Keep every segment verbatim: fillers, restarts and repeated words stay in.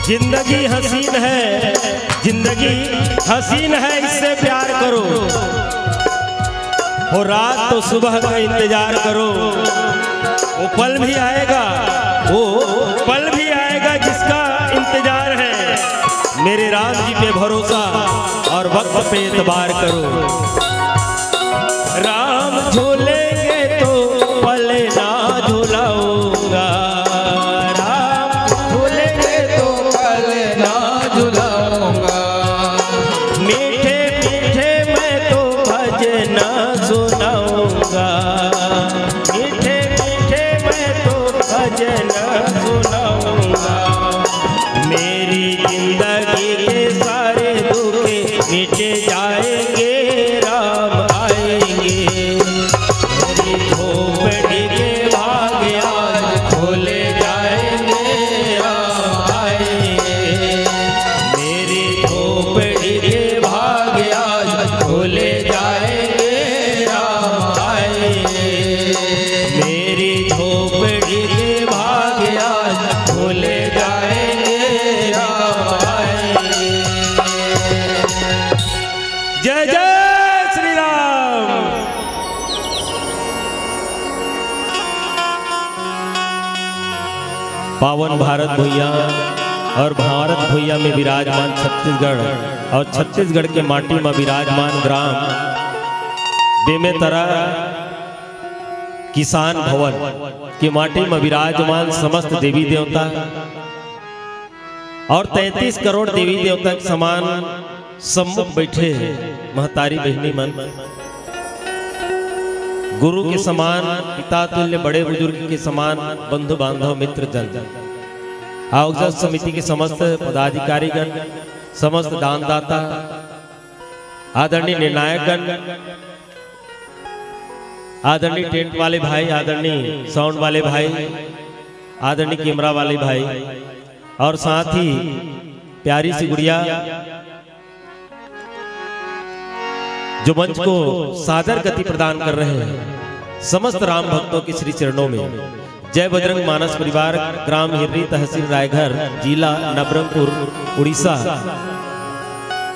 जिंदगी हसीन है, जिंदगी हसीन है, इससे प्यार करो। हो रात तो सुबह का इंतजार करो, वो पल भी आएगा, वो पल भी आएगा जिसका इंतजार है। मेरे राम जी पे भरोसा और वक्त पे एतबार करो। राम झूलेंगे तो पल ना झुलाऊंगा, राम झूलेंगे तो पल ना झुलाऊंगा। मीठे मीठे मैं तो भजन सुनाऊंगा, मीठे मीठे मैं तो भजन सुनाऊंगा। मेरी जिंदगी के सारे दुख मिट जाएंगे, राम आएंगे। मेरी झोपड़ी के भाग आज खुल जाएंगे, राम आएंगे। मेरी झोपड़ी के भाग आज खुल जाएंगे, राम आएंगे। मेरी झोपड़ी के भाग आज खुल जाएंगे, राम आएंगे। जय जय श्री राम। पावन भारत भुइयां और भारत भुइयां में विराजमान छत्तीसगढ़ और छत्तीसगढ़ के माटी में विराजमान ग्राम बेमेतरा किसान भवन की माटी में विराजमान समस्त देवी देवता और तैंतीस करोड़ देवी देवता के समान सम्मुख बैठे महतारी बहिनी मन, गुरु के समान, पिता तुल्य बड़े बुजुर्ग के समान बंधु बांधव मित्र जन, आयोजक समिति के समस्त पदाधिकारी गण, समस्त दानदाता, आदरणीय निर्णायक गण, आदरणीय टेंट वाले भाई, आदरणीय साउंड वाले भाई, आदरणीय कैमरा वाले भाई और साथ ही प्यारी सी गुड़िया जो मंच को सादर गति प्रदान कर रहे हैं, समस्त राम भक्तों के श्री चरणों में जय बजरंग मानस परिवार, ग्राम हिर्री, तहसील रायघर, जिला नबरंगपुर, उड़ीसा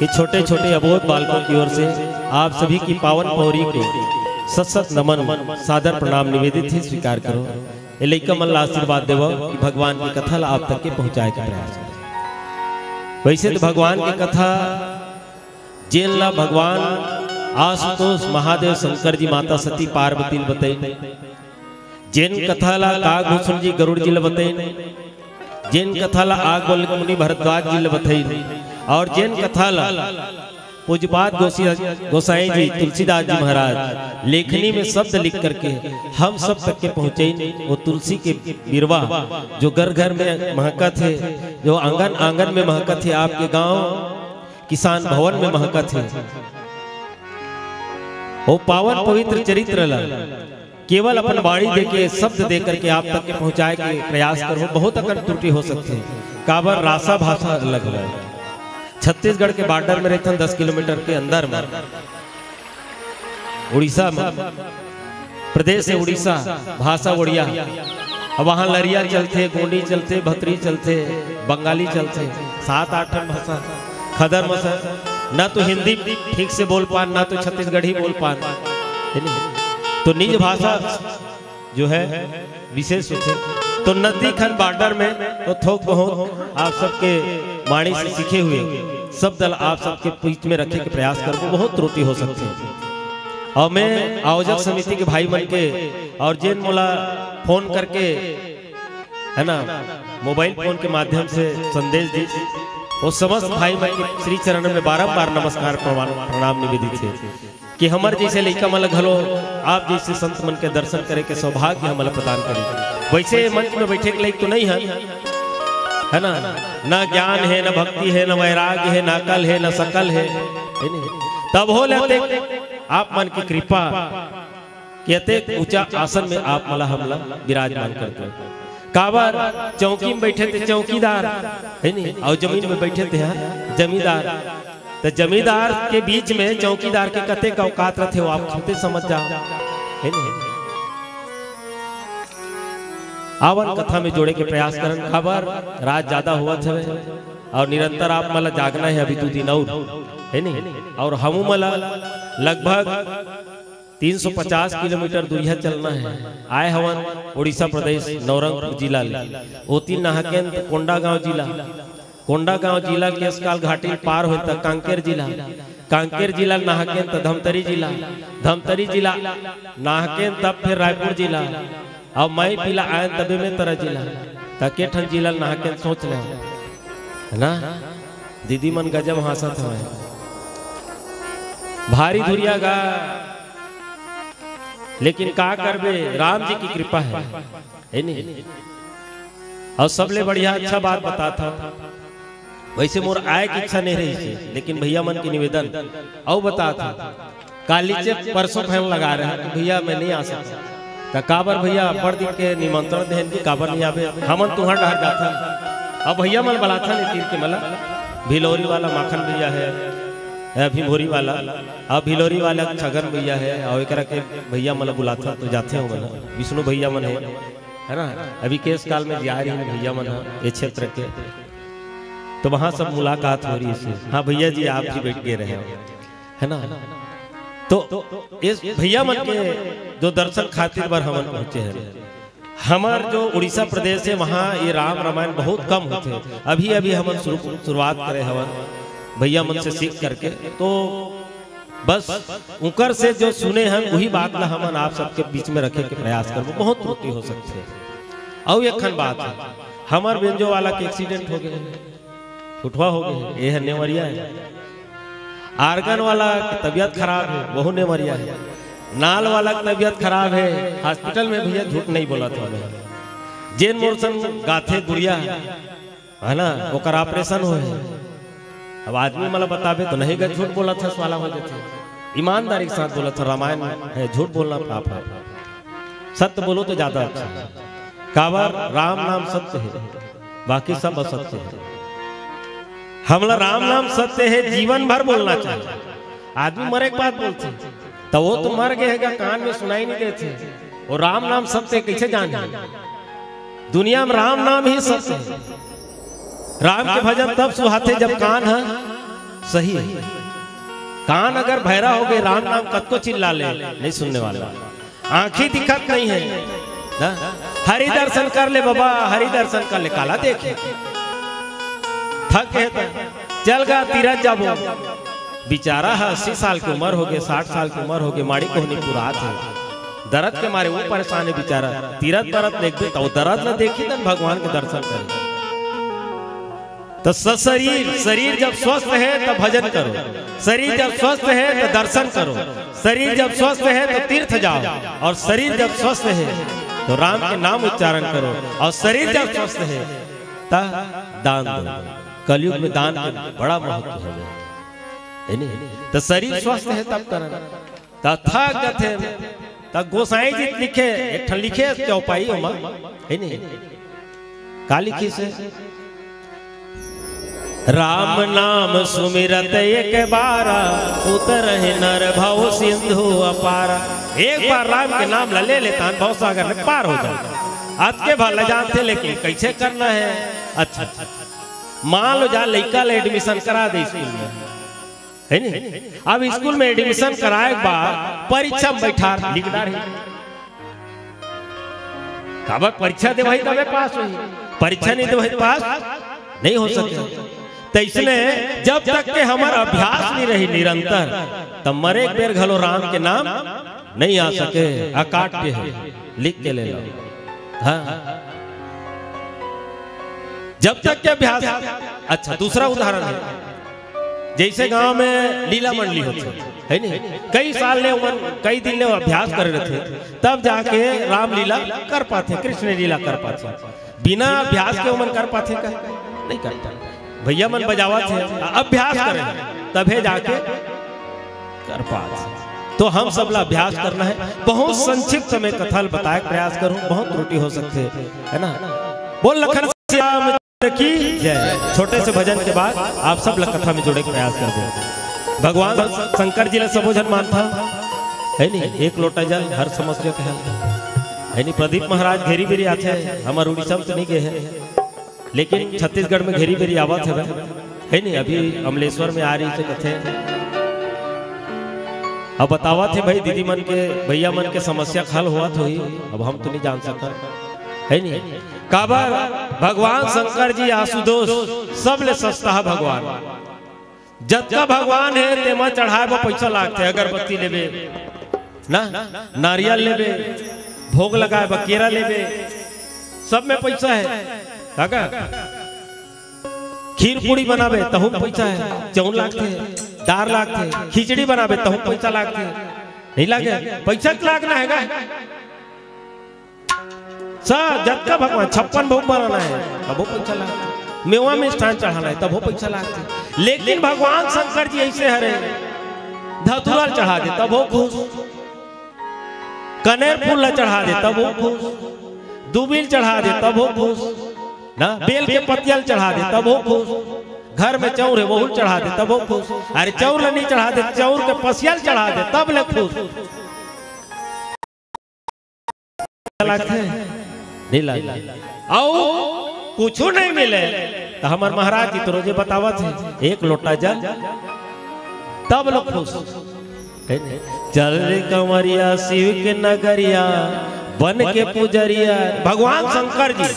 के छोटे छोटे अबोध बालकों की ओर से आप सभी की पावन पौरी को सत सत नमन, सादर प्रणाम निवेदित है, स्वीकार करो। ये लइका मन ला आशीर्वाद देवो कि भगवान की कथा ला आप तक के पहुंचाए के प्रयास करो। वैसे तो भगवान की कथा जेन ला भगवान आशुतोष महादेव शंकर जी माता सती पार्वती ल बतइन, जेन कथा ला कागभूषण जी गरुड़ जी ल बतइन, जेन कथा ला आग बल्लक मुनि भरद्वाज जी ल बतइन और जेन कथा ला पूज्यपाद गोसी-, गोसाई जी तुलसीदास जी महाराज लेखनी में शब्द लिख करके हम सब तक के पहुंचइन, वो तुलसी के बिरवा जो घर घर में महकत हे, जो आंगन आंगन में महकत हे, आपके गांव किसान भवन में महकत हे, वो पावन पवित्र चरित्र ला केवल अपन वाणी देके, शब्द दे करके आप तक के पहुंचाए के प्रयास करहूं। बहुत अकन त्रुटि हो सकथे, काबर रासा भाषा अलग हवय। छत्तीसगढ़ के बॉर्डर में रहिथन, दस किलोमीटर के अंदर में, उड़ीसा में, प्रदेश है उड़ीसा, भाषा उड़िया। अब वहाँ लरिया चलथे, गोंडी चलथे, भतरी चलथे, बंगाली चलथे, सात आठ ठन भाषा। खदर मसर ना तो हिंदी ठीक से बोल पान, ना तो छत्तीसगढ़ी बोल पान, है नहीं? तो निज भाषा जो है विशेष होथे। तो नजदीक हन बॉर्डर में, तो थोक बहुत आप सबके वाणी से सीखे हुए शब्द ल आप सबके बीच में रखे के प्रयास करबो, बहुत त्रुटि हो सकथे। और मैं आयोजक समिति के भाई मन के और जेन मोला फोन करके, है ना, मोबाइल फोन के माध्यम से संदेश दी, वो समस्त भाई मन के श्री चरण में बारंबार नमस्कार, प्रणाम, प्रणाम निवेदित है कि हमर जैसे लइका मन ल घलो आप जैसे संत मन के दर्शन करे के सौभाग्य हमन ल प्रदान करे। वैसे ये मंच में बैठे के लायक तो नहीं है, है ना? ना ज्ञान है, ना भक्ति है, ना वैराग्य है, ना अकल है, ना सकल है, है नहीं? तब हो लेते आप मन की कृपा कि अतेक ऊंचा आसन में आप मला हमला विराजमान करते हो। काबर चौकी में बैठे थे चौकीदार, है नहीं, और जमीन में बैठे थे यार जमींदार। तो जमींदार के बीच में चौकीदार के कतेक औकात रहते हो, आप खुदे समझ जाओ, है नहीं? आवन कथा में जोड़े के प्रयास करन, काबर रात ज्यादा होवत हवे और निरंतर आप मन ला जागना हे अभी दू दिन और, हे नहीं? और हमू मन ला लगभग तीन सौ पचास किलोमीटर दूरिहा चलना हे। आए हवन उड़ीसा प्रदेश नवरंगपुर जिला ले, ओती नहाकेन त कोंडागांव जिला, कोंडागांव जिला केशकाल घाटी पार होय त कांकेर जिला, कांकेर जिला नहाकेन त धमतरी जिला, धमतरी जिला नहाकेन तब फिर रायपुर जिला। अब मैं पिला आयन तबे में तरा जिला, त के ठन जिला नहाकेन सोच ले, हे ना? दीदी मन गजब हाँसत हवय, भारी धुरिया गा, लेकिन का करबे, राम जी की कृपा हे, हे नहीं? और सबले बढ़िया अच्छा बात बताथंव, वैसे मोर आए के इच्छा नहीं रहिसे, लेकिन भैया मन के निवेदन अउ बताथंव, कालीचे परसों फोन लगा रहे हैं कि भैया मैं नहीं आ सकता। त काबर भैया, बड़ दिन के निमंत्रण देहन कि काबर नहीं आबे, हमन तुंहर डहर जाथन। अब भैया मन बलाथन ए तीर के मला, भिलोरी वाला माखन भैया हे, ए भिभोरी वाला, अब भिलोरी वाला छगन भैया हे, और एकरा के भैया मन बुलाथन त जाथे हो मन, विष्णु भैया मन हे, हे ना? अभी केशकाल में जा रही भैया मन ह, ये क्षेत्र के, तो वहाँ सब मुलाकात हो रही से। हाँ भैया जी, आप भी बैठ गए रहे, हे ना? तो इस भैया मन के जो दर्शन खातिर बर हमन पहुँचे हैं, हमर जो उड़ीसा प्रदेश हे, वहाँ ये राम रामायण बहुत कम होथे। अभी अभी हमन शुरू, शुरुआत करे हवन भैया मन से सीख करके। तो बस उनकर से जो सुने हन, वही बात ला हमन आप सबके बीच में रखे के प्रयास करबो। बहुत त्रुटि हो सकथे। अउ एक ठन बात हे, हमर बेंजो वाला के एक्सीडेंट हो गए, छुटवा हो गए, ये हे नेवरिया हे। आर्गन वाला के तबीयत खराब हे, वहू नेवरिया हे। नाल वाला के तबीयत खराब हे, हॉस्पिटल में भैया झूठ नहीं बोलत हंव मैं। जेन मोर संग गाथे गुड़िया, हे ना, ओकर ऑपरेशन होय हे। अब आदमी मन ला बताबे त नहीं गा, झूठ बोलत हस वाला हो जाथे। ईमानदारी के साथ बोलत हंव, रामायण हे, झूठ बोलना पाप हे। सत्य बोलो तो ज्यादा अच्छा हे। काबर राम नाम सत्य हे, बाकी सब असत्य हे। हमला राम नाम सत्य हे, जीवन भर बोलना चाहिए। आदमी मरे के बाद बोलथे, त वो तो मर गए हे गा, कान में सुनाई नहीं देथे। वो राम नाम सत्य हे, कैसे जाने? दुनिया में राम नाम ही सत्य हे। राम के भजन तब सुहाथे जब कान ह सही हे। कान अगर भैरा हो गए, राम नाम कतको चिल्ला ले, नहीं सुनने वाला। आंखी दिखत नहीं हे ना? हरि दर्शन कर ले बाबा, हरि दर्शन कर ले, काला देखे? थक गए त चल गा तीरथ जाबो। बिचारा ह अस्सी साल के उमर हो गए, साठ साल के उमर हो गए, माड़ी कोहनी पुरात हे, दरद के मारे वो परेशान हे बिचारा। तीरथ बरत देखबे त वो दरद ला देखी, तब भगवान के दर्शन करे। त सशरीर, शरीर जब स्वस्थ हे त भजन करो, शरीर जब स्वस्थ हे त दर्शन करो, शरीर जब स्वस्थ हे त तीर्थ जाओ, और शरीर जब स्वस्थ हे त राम के नाम उच्चारण करो, और शरीर जब स्वस्थ हे त दान दो। कलयुग में दान के बड़ा महत्व हे, हे नहीं? त शरीर स्वस्थ हे तब करन। त थक जाथे। त गोसाई जी लिखे, एक ठन लिखे चौपाई ओमा, हे नहीं? का लिखिस हे? राम नाम सुमिरत एक बारा, उतरहि नर भव सिंधु अपारा। एक बार राम के नाम ला ले लेथन, भव सागर ले पार हो जाथे। अतके भर ला जानथे, लेकिन कैसे करना हे? अच्छा, मान लो जा लइका ला एडमिशन करा दे स्कूल में, हे नहीं? अब स्कूल में एडमिशन कराए के बाद परीक्षा में बैठा लिख डारही। काबर परीक्षा देवही तबे पास होही, परीक्षा नहीं देवही त पास नहीं हो सके। त इसने जब तक के हमर अभ्यास नहीं रही निरंतर, तब मरे एक बेर घलो राम के नाम नहीं आ सके। अकाट्य हे, लिख के ले लो। हाँ, जब तक के अभ्यास। अच्छा, दूसरा उदाहरण हे, जैसे गांव में लीला मंडली होथे, हे नहीं? कई साल ले ओमन, कई दिन ले अभ्यास करे रहिथे, तब जाके रामलीला कर पाथे, कृष्ण लीला कर पाथे। बिना अभ्यास के ओमन कर पाथे का? नहीं कर पाथे। भैया मन बजावत हे, अभ्यास करे, तभे जाके कर पाथे। तो हम सब ला अभ्यास करना हे। बहुत संक्षिप्त में कथा ल बताए के प्रयास करूं, बहुत त्रुटि हो सकथे, हे ना? बोल लखन श्याम की जय। छोटे से भजन के बाद आप सब ला कथा में जोड़े के प्रयास करबो। भगवान शंकर जी ला सबो झन मानथा, हे नहीं? एक लोटा जल हर समस्या के हल। है नी, प्रदीप महाराज घेरी बेरी आथे, हमर उड़ीसा में तो नहीं गए हैं, लेकिन छत्तीसगढ़ में घेरी बेरी आवत हवे, है नी। अभी अमलेश्वर में आ रही से कथे, अब बतावत हे भाई, दीदी मन के, भैया मन के समस्या के हल होवत होही, अब हम तो नहीं जान सकत, है नी। काबर भगवान शंकर जी आशुतोष सबले सस्ता है भगवान। जतका भगवान हे, तेमा चढ़ाए बर पइसा लागथे। अगरबत्ती लेबे ना, नारियल लेबे, भोग लगाए बर केरा लेबे, सब में पइसा हे। काका, खीर पूड़ी बनाबे, तहू में पइसा हे। चाउर लागथे, दार लागथे, खिचड़ी बनाबे, तहू में पइसा लागथे। नहीं लागे? पइसा के लागना हे गा। सा जतका भगवान, छप्पन भोग बनाना हे, तभो पइसा लागथे। मेवा मिष्ठान चढ़ाना हे, तभो पइसा लागथे। लेकिन भगवान शंकर जी अइसे हरे, धतूरा ल चढ़ा दे, तभो खुश। कनेर फूल ला चढ़ा दे, तभो खुश। दूबी ल चढ़ा दे, तभो खुश। ना, बेल के पतिया ल चढ़ा दे, तभो खुश। घर में चाउर हे, वहू ल चढ़ा दे, तभो खुश। अरे, चाउर ला नहीं चढ़ा दे, चाउर के पसिया ल चढ़ा दे, तब ले खुश। लागथे? नहीं लागे। अउ कुछू नहीं मिले, त हमर महाराज जी तो रोजे बतावत हे, एक लोटा जल, तब लोग खुश। चल रे कंवरिया शिव के नगरिया, बन के पुजरिया। भगवान शंकर जी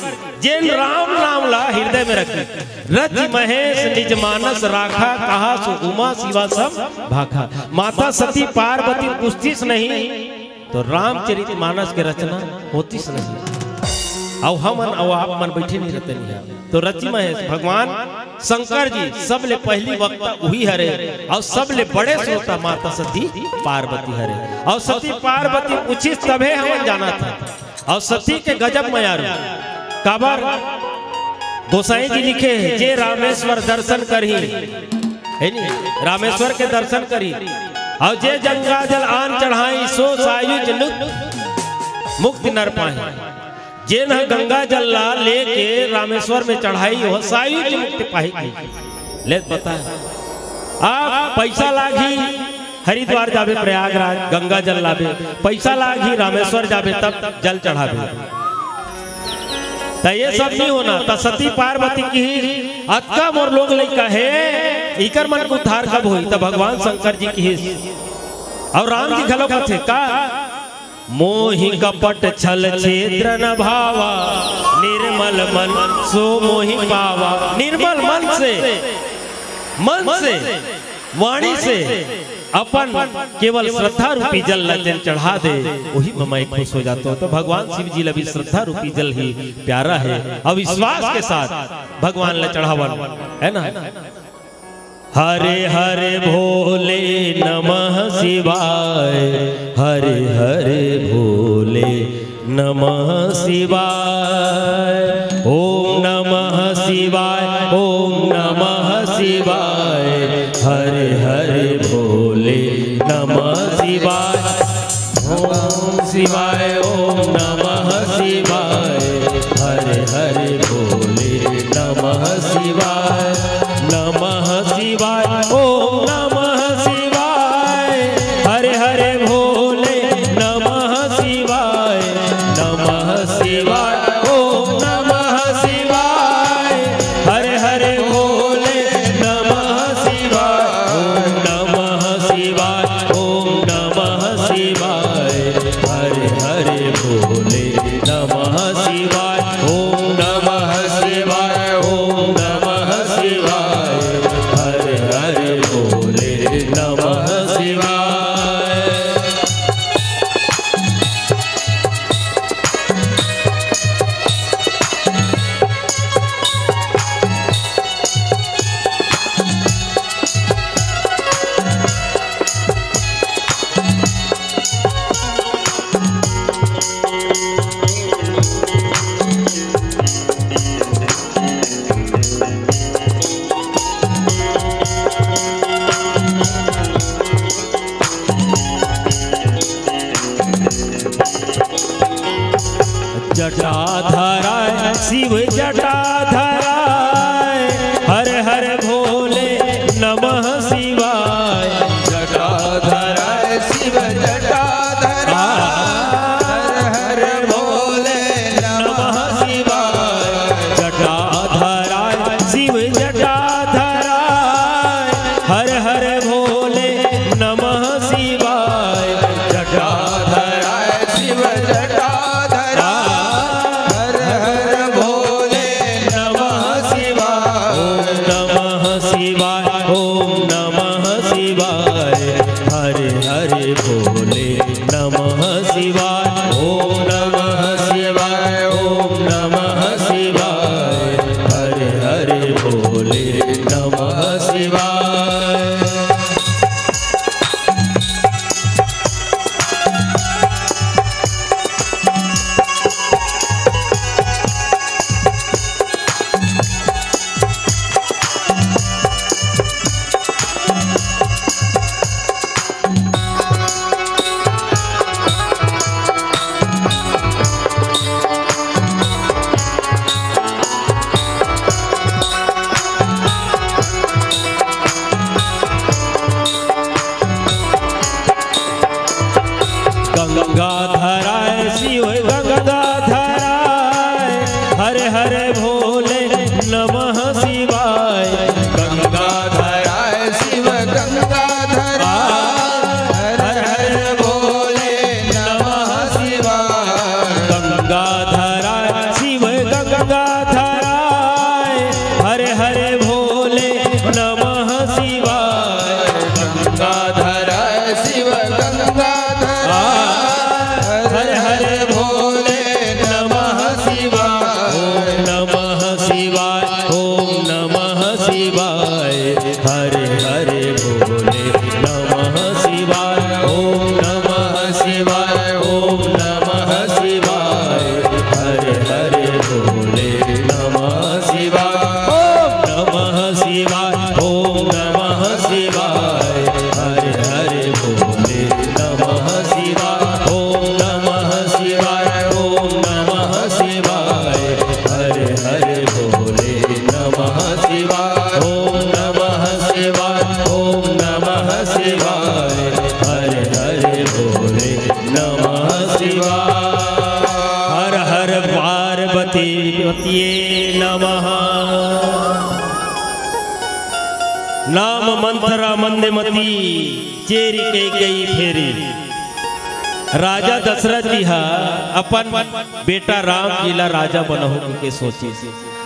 जेन राम नाम ला हृदय में रखी, रचि महेश निज मानस राखा, कहा सो उमा शिवा सब भाखा। माता सती पार्वती पूछतीस नहीं, तो रामचरित मानस के रचना होतीस नहीं। अउ हमन अउ आप मन बइठे नहीं रहते नहीं। तो रचि महेश भगवान शंकर जी सबले पहली वक्ता उही हरे, अउ सबले बड़े श्रोता माता सती पार्वती हरे। अउ सती पार्वती पूछिस तभे हमन जानत हन। अउ सती के गजब मयारू, काबर गोसाई जी लिखे हे, "जे रामेश्वर दर्शन करही," है नी, रामेश्वर के दर्शन करी, "अउ जे गंगा जल आन चढ़ाई, सो सायुज नुक मुक्ति नर पाही।" जेन ह गंगा जल ला लेके रामेश्वर में चढ़ाई, ओह सायुज मुक्ति पाही। ले बता, अब पइसा लागही, हरिद्वार जाबे, प्रयागराज गंगा जल लाबे, पइसा लागही, रामेश्वर जाबे तब जल चढ़ाबे। त ये सब नहीं होना। त सती पार्वती किहिस, "अतका मोर लोग लइका हे, इकर मन के उद्धार कब होही?" त भगवान शंकर जी किहिस, अउ राम जी घलो कथे का, "मोहि कपट छल छिद्र न भावा, निर्मल मन सो मोहि पावा।" निर्मल मन से, मन से, वाणी से अपन केवल श्रद्धा रूपी जल ला जेन चढ़ा दे, वही में मैं खुश हो जाता हूँ। तो भगवान शिव जी ला भी श्रद्धा रूपी जल ही प्यारा है। अउ विश्वास के साथ भगवान ला चढ़ावन, है ना? हरे हरे भोले नमः शिवाय, हरे हरे भोले नमः शिवाय, ओम नमः शिवाय, ओम नमः शिवाय, हरे हरे भोले नमः शिवाय, ओम शिवाय, ओम नमः शिवाय, हरे हरे भोले नमः शिवाय, नमः शिवाय, ओम नमः शिवाय, हरे हरे भोले नमः शिवाय, नमः शिवाय, ओम नमः शिवाय, हरे हरे भोले नमः शिवाय, ओम नमः शिवाय, ओम नमः शिवाय, हरे हरे भोले नमः शिवाय, ओम नमः शिवाय, ओम नमः शिवाय। गंगाधराय शिव गंगाधराय, हर हर भोले नमः शिवाय। गंगाधराय शिव गंगाधराय, हर हर भोले नमः शिवाय। गंगाधराय शिव गंगाधराय, हर हर भोले नमः शिवाय। ओम नमः शिवाय, ओम नमः शिवाय, हर हर भोले नमः शिवाय। ओम नमः शिवाय, ओम नमः शिवाय, हर हर भोले नमः शिवाय। ओम नमः शिवाय, ओम नमः शिवाय, हर हर भोले नमः शिवाय। ओम नमः शिवाय, ओम नमः शिवाय, हर हर भोले नमः शिवाय। ओम नमः शिवाय, ओम नमः शिवाय, हर हर भोले नमः शिवाय। हर हर पार्वती पतिये नमः। नाम मंथरा मंदमती, चेरी कैकेयी फेरी। राजा दशरथ जी हा अपन बेटा राम जी ला राजा बनाहूं के सोचिस।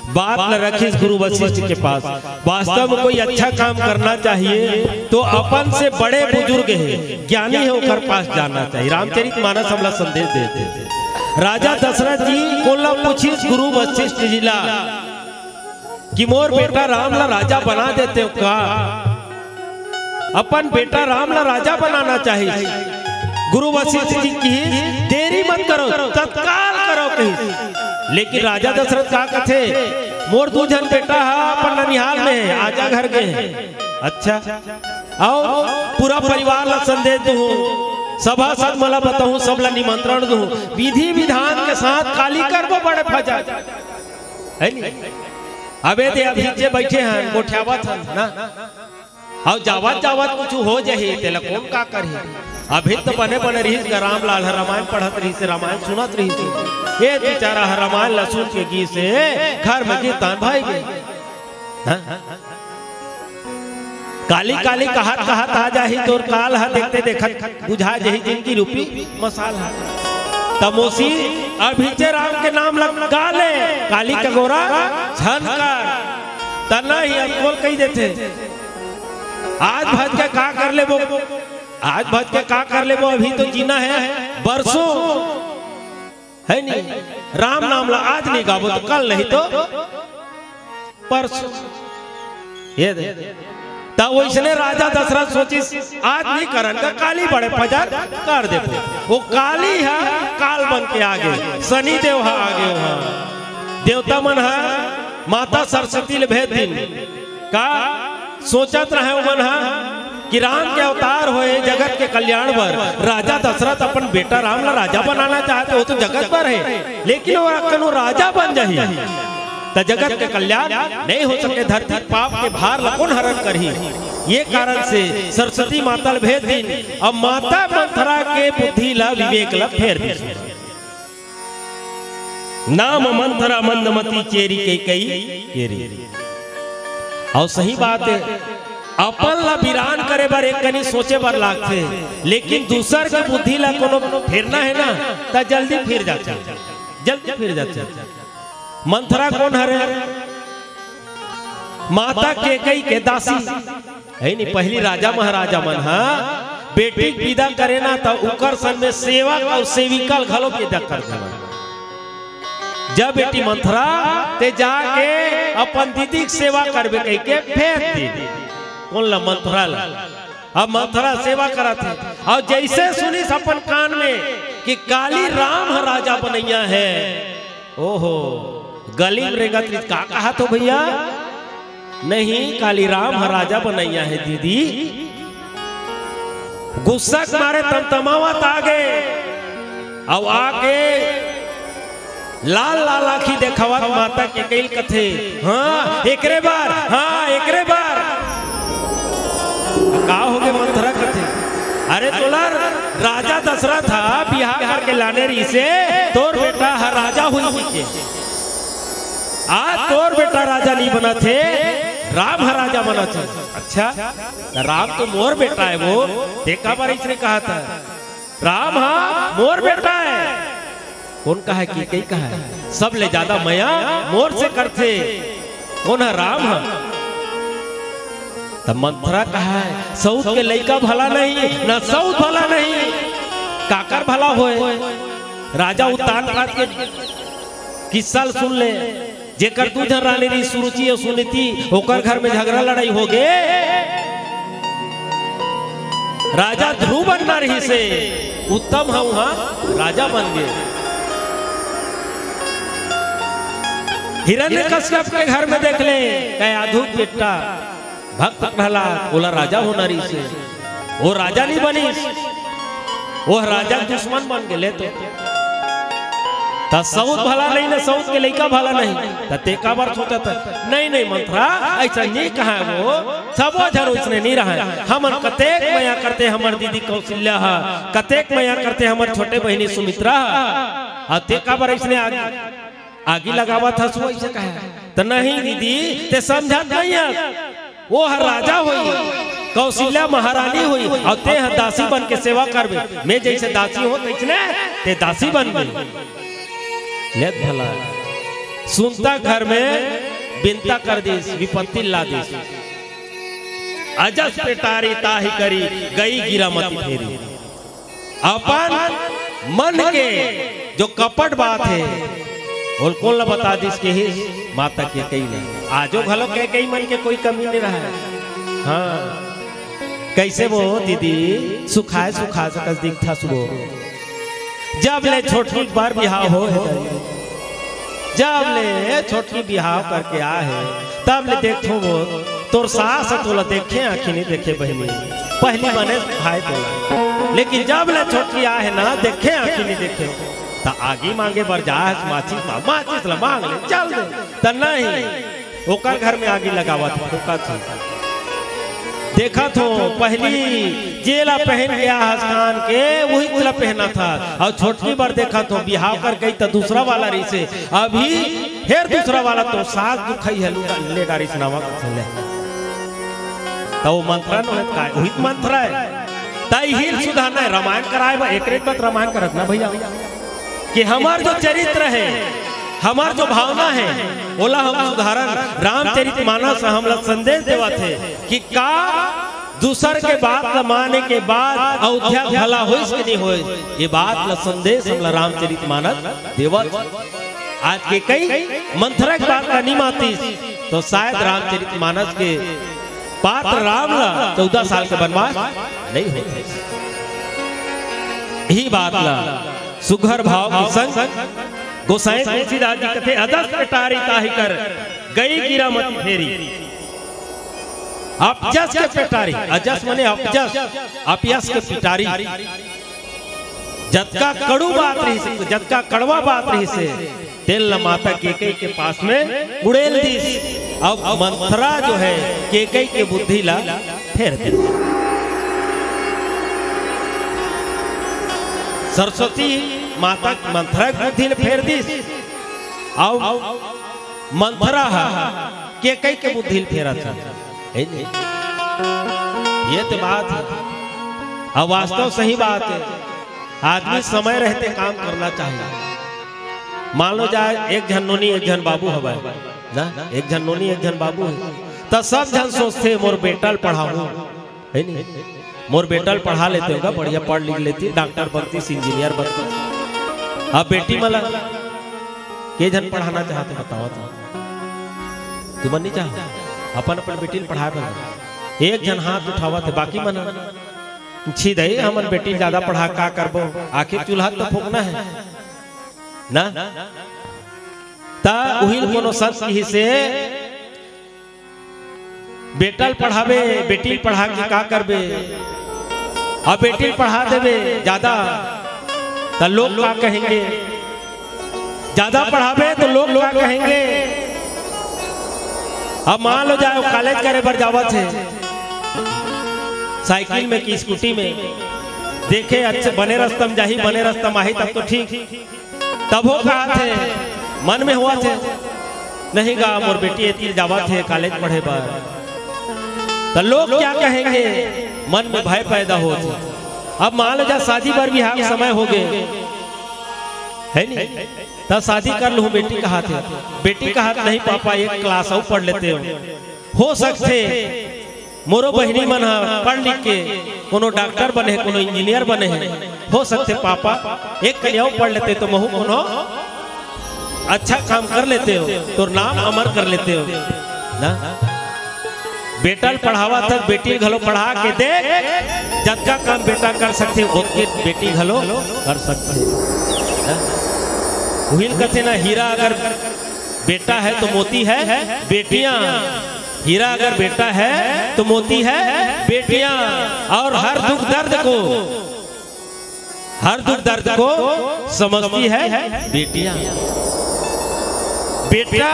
बात ल रखिस गुरु वशिष्ठ के पास। वास्तव में कोई अच्छा काम करना चाहिए तो अपन से बड़े बुजुर्ग हे, ज्ञानी हे, ओकर पास जाना चाहिए। रामचरित मानस हमला संदेश देथे। राजा दशरथ जी कोन ला पूछिस? गुरु वशिष्ठ जी ला, कि मोर बेटा राम ला राजा बना देते हो का? अपन बेटा राम ला राजा बनाना चाहिए। गुरु वशिष्ठ जी कहिस, देरी मत करो, तत्काल करो कहिस। लेकिन राजा दशरथ का कथे, मोर दू झन बेटा हा अपन ननिहाल में हे, आजा घर गे हे। अच्छा, अउ पूरा परिवार ला संदेश दूहूं, सभासद मन ला बताहूं, सब ला निमंत्रण दूहूं, विधि विधान के साथ काली करबो बड़े फजा, हे नी? अबे दे अभी जे बैठे हन, गोठियावत हन ना, अउ जावत जावत कुछु हो जाही, तेला कोन का करही? अभी तो बने बने रहिस गा, रामलाल ह रामायण पढ़त रहिस, रामायण सुनत रहिस। ए बेचारा ह रामायण ला सुन के गिस हे, घर में गिस तान भाई गे। हाँ? काली काली कहत कहत आ जाही तोर काल ह, देखते देखत बुझा जाही जिनगी रूपी मसाल ह। तमोसी अभिचे राम के नाम लगा ले, काली कगोरा झन कर। तना ही अनमोल कही देथे, आज भज के का कर लेबो, आज भज के का कर लेबो, अभी तो जीना है बरसों, हे नी? राम नाम ला आज नहीं गाबो तो कल नहीं तो परसों। ये दे। त वइसने राजा दशरथ सोचिस, आज नहीं करन का, काली बड़े फजा कर देबो। वो काली ह काल बन के आगे, शनि देव ह आगे, वहाँ देवता मन ह माता सरस्वती ले भेज दिन। का सोचत रहे ओमन ह कि राम के अवतार होए जगत के कल्याण बर, राजा दशरथ अपन बेटा राम ला राजा बनाना चाहत हे, वो तो जगत बर हे, लेकिन वो अक्कन वो राजा बन जाही त जगत के कल्याण नहीं हो सके, धरती पाप के भार ला कोन हरण करही। ये कारण से सरस्वती माता ल भेज दिन, अब माता मंथरा के बुद्धि ला, विवेक ला फेर दिन। नाम मंथरा मंदमती चेरी कैकेयी केरी। अउ सही बात हे, अपन ला वीरान करे बर एक कनी सोचे बर लागथे, लेकिन दूसर के बुद्धि ला कोनो फेरना हे ना, त जल्दी फिर जाथे, जल्दी फिर जाथे। मंथरा कोन हरे? माता कैकेयी के दासी। हे नी, पहिली राजा महाराजा मन ह बेटी के विदा करे ना, त उकर संग में सेवक अउ सेविका ल घलो विदा कर देवय। जा बेटी मंथरा, ते जाके अपन दीदी के सेवा करबे कहिके भेज दे। कोन ला? मंथरा ला। अब मंथरा सेवा करत हे, अउ जइसे सुनिस अपन कान में कि काली राम ह राजा बनइया हे, ओहो, गली में रेंगत रहिस, का कहत हो भइया? नहीं, काली राम ह राजा बनइया हे दीदी। गुस्सा के मारे तमतमावत आगे, अउ आके लाल लाल आँखी देखावत माता कैकेयी ल कथे, "हाँ, एकरे बर, हाँ, एकरे बर।" का होगे मंथरा कथे, "अरे तोला राजा दशरथ ह बिहाव करके लाने रहिसे, तोर बेटा ह राजा होही के।" आज तोर बेटा राजा नहीं बनत हे, राम ह राजा बनत हे। अच्छा, त राम तो मोर बेटा हे वो, ते काबर अइसने कहत हस? राम ह मोर बेटा हे। कोन कहय, केकई कहय? सबले जादा मया मोर से करथे। कोन ह? राम ह। त मंथरा कहय, सऊत के लइका भला नहीं, न सऊत भला नहीं, काकर भला होय? राजा उत्तान पाद के किस्सा ल सुन ले, जेकर दू झन रानी रहिस, सुरुचि अउ सुनीति, ओकर घर में झगरा लड़ाई होगे। राजा ध्रुव बनना रहिसे, उत्तम ह उहाँ राजा बन गे। हिरण्यकश्यप के घर में देख ले, कहे अधूत बेटा, भक्त प्रहलाद, ओला राजा होना रहिसे, वो राजा नहीं बनिस, वो राजा दुश्मन बन गे। ले तो, त सऊत भला नहीं, न सऊत के लइका भला नहीं, त ते काबर सोचत हस? नहीं, नहीं मंथरा, अइसा नहीं कहय वो, सबो झन ओइसने नहीं रहय। हमन कतेक मया करते हमर दीदी कौशल्या ह, कतेक मया करते हमर छोटे बहिनी सुमित्रा ह, अउ ते काबर अइसने आगी, आगी लगावत हस वो, अइसे कहय। त नहीं दीदी, ते समझत नहीं हस। वो ह राजा होई, कौशल्या महारानी होई, अउ ते ह दासी बन के सेवा करबे। मैं जइसे दासी हों, तइसने ते दासी बनबे। ले त भला, सुनता घर में बिनता कर दिस, विपत्ति ला दिस। अजस पेटारी ताहि करी, गई गिरा मति फेरी। अपन मन के जो कपट बात हे, ओला कोन ला बता दिस, किहिस माता कैकई ला। आजो घलो कैकई मन के कोई कमी नहीं रहय। हाँ, कइसे वो दीदी, सुखाय सुखाय सकस दिखथस वो। जब ले छोटकी के बर बिहाव होय हे, जब ले छोटकी बिहाव करके आय हे, तब ले देखथों वो, तोर सास ह तोला देखे आँखी नहीं देखे बहिनी, पहिली बने भाई तोला, लेकिन जब ले छोटकी आय हे ना, देखे आँखी नहीं देखे, त आगी मांगे बर जाय हस माचिस मा-, माचिस ला मांग ले, चल दे, त नहीं, ओकर घर में आगी लगावत हे, फूंकत हे। देखत हों, पहिली जेला पहन के आय हस कान के, उही ला पहनत हस। अउ छोटकी बर देखत हों, बिहाव कर गई त दूसरा वाला रहिसे, अभी फेर दूसरा वाला तोर सास दुखई हे, ले डारिस नवा कथे ले। त वो मंथरा नोहे त काय, उही त मंथरा हे। त इही ल सुधारना हे, रामायण कराय बर, एकरे बर रामायण करत ना भैया। कि हमर जो चरित्र हे, हमर जो भावना हे, ओला हम सुधारन। रामचरित मानस हमला संदेश देवत हे कि का दूसर के बात ल माने के बाद अयोध्या भला होइस कि नहीं होइस, ये बात ल संदेश हमला रामचरित मानस देवत। आज कैकई मंथरा के बात ल नहीं मानतिस, तो शायद रामचरित मानस के पात्र राम ला चौदह साल के वनवास नहीं होत। यही बात ला सुघर भाव के संग गोसाई तुलसीदास जी कथे, "अजस पेटारी ताहि कर, गई गिरा मति फेरी।" अपजस के पेटारी, अजस माने अपजस, अपयस के पिटारी। जतका कड़ू बात रहिस, जतका कड़वा बात रहिस हे, तेन ल माता कैकई के पास में उड़ेल दिस। अब मंथरा जो हे, कैकई के बुद्धि ला फेर दिस। सरस्वती माता मंथरा के बुद्धि ला फेर दिस। अब मंथरा ह कैकई के बुद्धि ल फेरत हे। हे नहीं? ये तो बात हे। अब वास्तव सही बात हे। आदमी समय रहते काम करना चाहिए। मान लो जाय, एक झन नोनी, एक झन बाबू हवय ना, एक झन नोनी, एक झन बाबू हे, त सब झन सोचथे, "मोर बेटा ल पढ़ाहूं।" हे नहीं? "मोर बेटा ल पढ़ा लेते होगा, बढ़िया पढ़ लिख लेती, डॉक्टर बनती, इंजीनियर बनती।" अब बेटी मन ला के झन पढ़ाना चाहत हे, बतावत हे? तुमन नहीं चाहो अपन अपन बेटी ल पढ़ाय बर? एक झन हाथ उठावत हे, बाकी मन, "छी दई, हमन बेटी ल ज्यादा पढ़ा का करबो, आखिर चूल्हा तो फूकना हे ना।" त उही ल कोनो संत किहिसे, "बेटा ल पढ़ाबे, बेटी ल पढ़ा के का करबे? अब बेटी ल पढ़ा देबे ज्यादा, त लोग का कहेंगे? ज्यादा पढ़ाबे, तो लोग का कहेंगे?" अब मान लो जाय, वो कॉलेज करे बर जावत हे, साइकिल में कि स्कूटी में, देखे अच्छा बने रस्ता म जाही, बने रस्ता म आही, तब तो ठीक। तभो कहत हे, मन में होवत हे, नहीं गा, मोर बेटी एती जावत हे कॉलेज पढ़े बर, त लोग क्या कहेंगे, मन में भय पैदा होत हे। अब मान लो जा शादी बर बिहाव के समय हो गे, है नी, त शादी कर लूँ बेटी कहाथे। बेटी कहाथे, "नहीं पापा, एक क्लास अउ पढ़ लेते हो, हो सकथे मोरो बहिनी मन ह पढ़ लिख के कोनो डॉक्टर बने हे, कोनो इंजीनियर बने हे, हो सकथे पापा एक कनी अउ पढ़ लेते तो महू कोनो अच्छा काम कर लेते हो, तोर नाम अमर कर लेते हो ना।" बेटा ल पढ़ावत हस, बेटी ल घलो पढ़ा के देख, जतका काम बेटा कर सकथे ओतके बेटी घलो कर सकथे ना। उही ल कथे ना, हीरा अगर बेटा है तो मोती है बेटियां, हीरा अगर बेटा है तो मोती है बेटियां। और हर दुख दर्द को, हर दुख दर्द को समझती है बेटियां। बेटा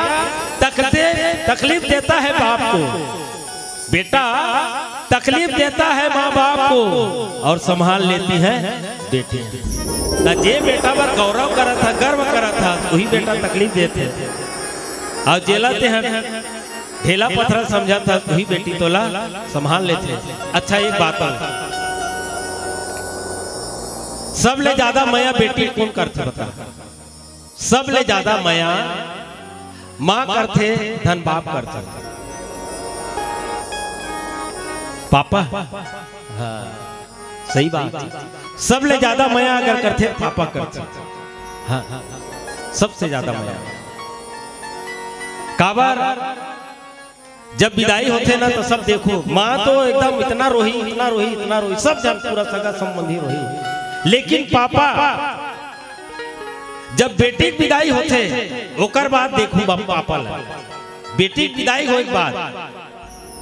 तकते तकलीफ देता है बाप को, बेटा तकलीफ देता है माँ बाप को, और संभाल लेती है बेटियां। त जे बेटा बर गौरव करत ह, गर्व करत ह, उही बेटा तकलीफ देथे। और जेला ते ह ढेला पथरा समझत ह, उही बेटी तोला संभाल लेथे। अच्छा, एक बात और, सबले ज्यादा मया बेटी कोन करथे बता? सबले ज्यादा मया माँ करथे, धन बाप करथे। पापा, हाँ, सही बात। सबले ज्यादा मया अगर करथे, पापा करथे। हाँ, सबसे ज्यादा मया। काबर? जब विदाई होथे ना, तो सब देखो, माँ तो एकदम इतना रोही, इतना रोही, इतना रोही, सब जन, पूरा सगा संबंधी रोही, लेकिन पापा, जब बेटी के विदाई होथे, ओकर बाद देखू बाप-, पापा ला। बेटी के विदाई होए के बाद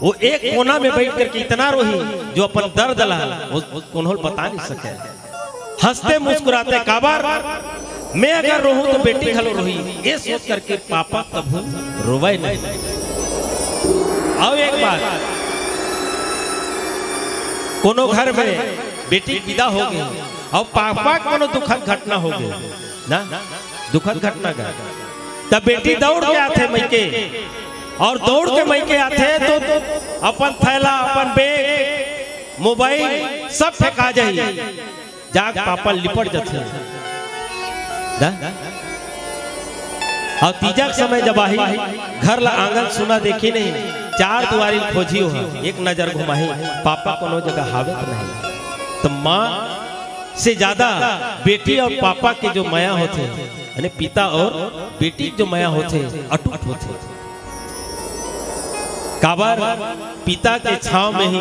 वो एक कोना में बैठ करके इतना रोही, जो अपन दर्द ला वो कोनो ल बता नहीं सके। हंसते मुस्कुराते, काबर, मैं अगर रोहूं तो बेटी घलो रोही, ये सोच करके पापा कभू रोवय नहीं। अउ एक बात, कोनो घर में बेटी विदा हो गे, अउ पापा कोनो दुखद घटना हो गे ना, दुखद घटना गा, तब बेटी दौड़ के आथे मइके, और दौड़ के मइके आथे तो अपन थैला, अपन बैग, मोबाइल सब फेंका जाही। जाग पापा लिपट जथे। दा? अउ तीजा के समय जब आही, घर ला आंगन सुना देखी नहीं, चार दुवारी खोजी हो, एक नजर घुमाही, पापा कोनो जगह हावे तो नहीं। तो माँ से ज्यादा बेटी और पापा के जो मया होथे, यानी पिता और बेटी के जो मया होथे, अटूट होथे। काबर? पिता के छांव में ही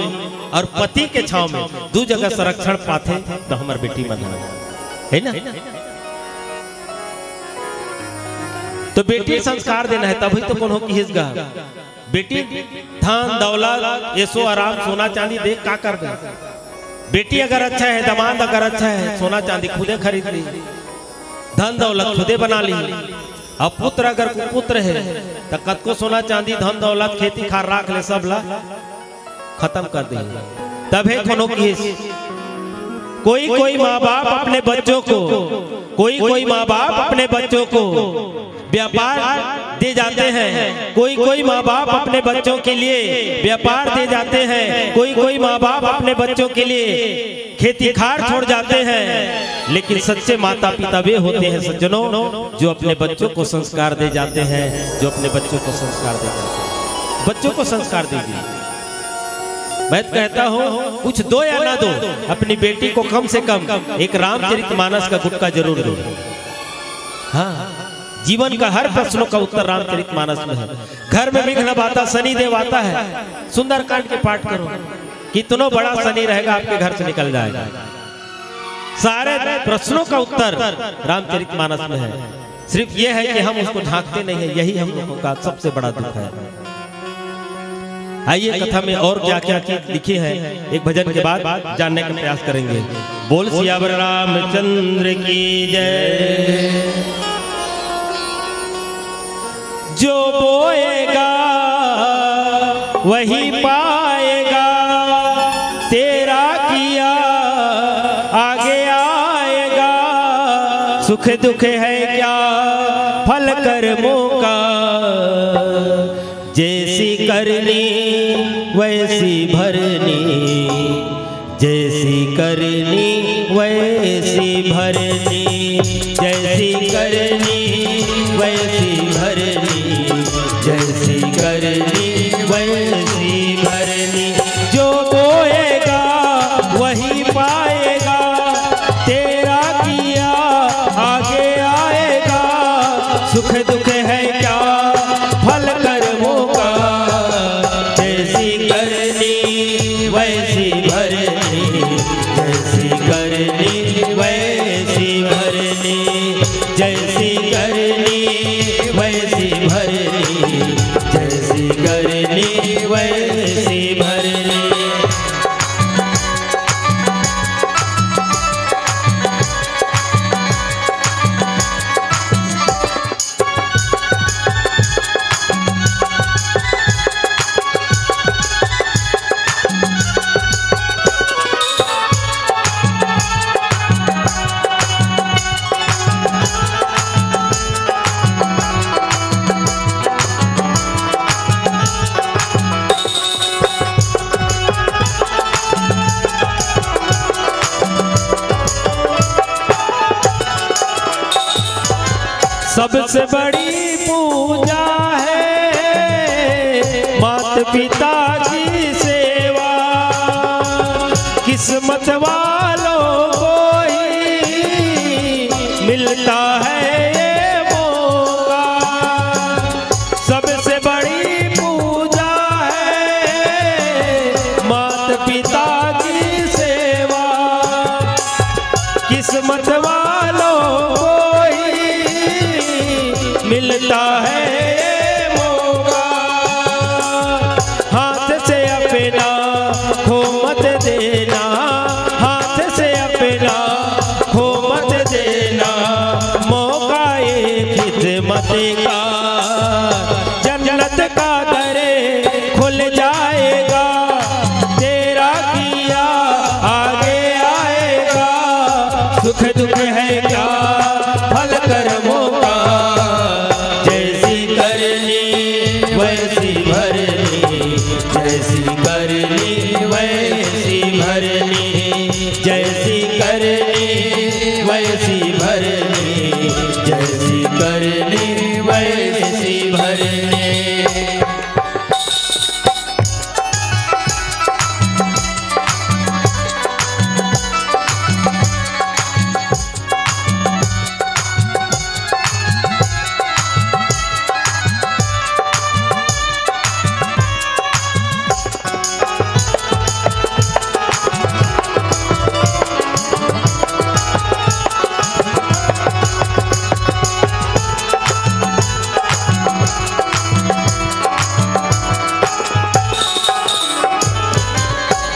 और पति के छांव में दू जगह संरक्षण पाथे, तो हमर बेटी मन ह, है ना? तो बेटी संस्कार देना है, तभी तो कोनो किहिस गा। बेटी धन दौलत, ऐसो आराम, सोना चांदी देख का करबे? बेटी अगर अच्छा है, दामाद अगर अच्छा है, सोना चांदी खुदे खरीद ली, धन दौलत खुदे बना ली। अब पुत्र अगर कुपुत्र है, त कतको सोना चांदी, धन दौलत, खेती खार राख ले, सब ला खत्म कर दे। तभे कोनो किहिस, कोई कोई माँ बाप अपने बच्चों को, कोई कोई माँ बाप अपने बच्चों को व्यापार दे जाते हैं, कोई कोई माँ बाप अपने बच्चों के लिए व्यापार दे जाते हैं, कोई कोई माँ बाप अपने बच्चों के लिए खेती खार छोड़ जाते हैं, लेकिन सच्चे माता पिता वे होते हैं सज्जनों, जो अपने बच्चों को संस्कार दे जाते हैं, जो अपने बच्चों को संस्कार दे जाते हैं। बच्चों को संस्कार दीजिए। मैं तो कहता हूँ, कुछ दो या ना दो, अपनी बेटी को कम से कम एक रामचरित मानस का गुटका जरूर दो। हाँ, जीवन का हर प्रश्नों का उत्तर रामचरित मानस में है। घर में विघ्न बाधा, शनि देव आता है, सुंदरकांड के पाठ करो, कितनो बड़ा शनि रहेगा आपके घर से निकल जाएगा। सारे प्रश्नों का उत्तर रामचरित मानस में है। सिर्फ ये है कि हम उसको झांकते नहीं है, यही हम लोगों का सबसे बड़ा दुख है। आइए, कथा में और क्या क्या चीज लिखी है, एक भजन के बाद जानने का प्रयास करेंगे। बोल सियावर रामचंद्र की जय। जो बोएगा वही पाएगा, तेरा किया आगे आएगा। सुख दुख है क्या फल कर्मों का, करनी वैसी भरनी, जैसी करनी वैसी भरनी, जैसी करनी वैसी भरनी, जैसी करनी वैसी भरनी। जो बोएगा वही पाएगा, तेरा किया आगे आएगा। सुख दुख है क्या फल कर्मों का, जैसी करनी वैसी भरनी, जैसी करनी वैसी भरनी, जैसी करनी वैसी भरनी, जैसी करनी वैसी भरनी। सबसे बड़ी पूजा है माता पिता की सेवा। किस्मत वालों को ही मिलता है ये मौका। सबसे बड़ी पूजा है माता पिता की सेवा। किस्मत वालों को ही मिलता है ये मौका। हाथ से अपना खो मत देना, हाथ से अपना खो मत देना। मौका ये खिदमत का, जन्नत का दर खुल जाएगा। तेरा किया आगे आएगा। सुख दुख है क्या फल कर्मों का, जैसी करनी वैसी भरनी, जैसी करनी वैसी भरनी, जैसी करनी वैसी भरनी, जैसी करनी वैसी भरनी।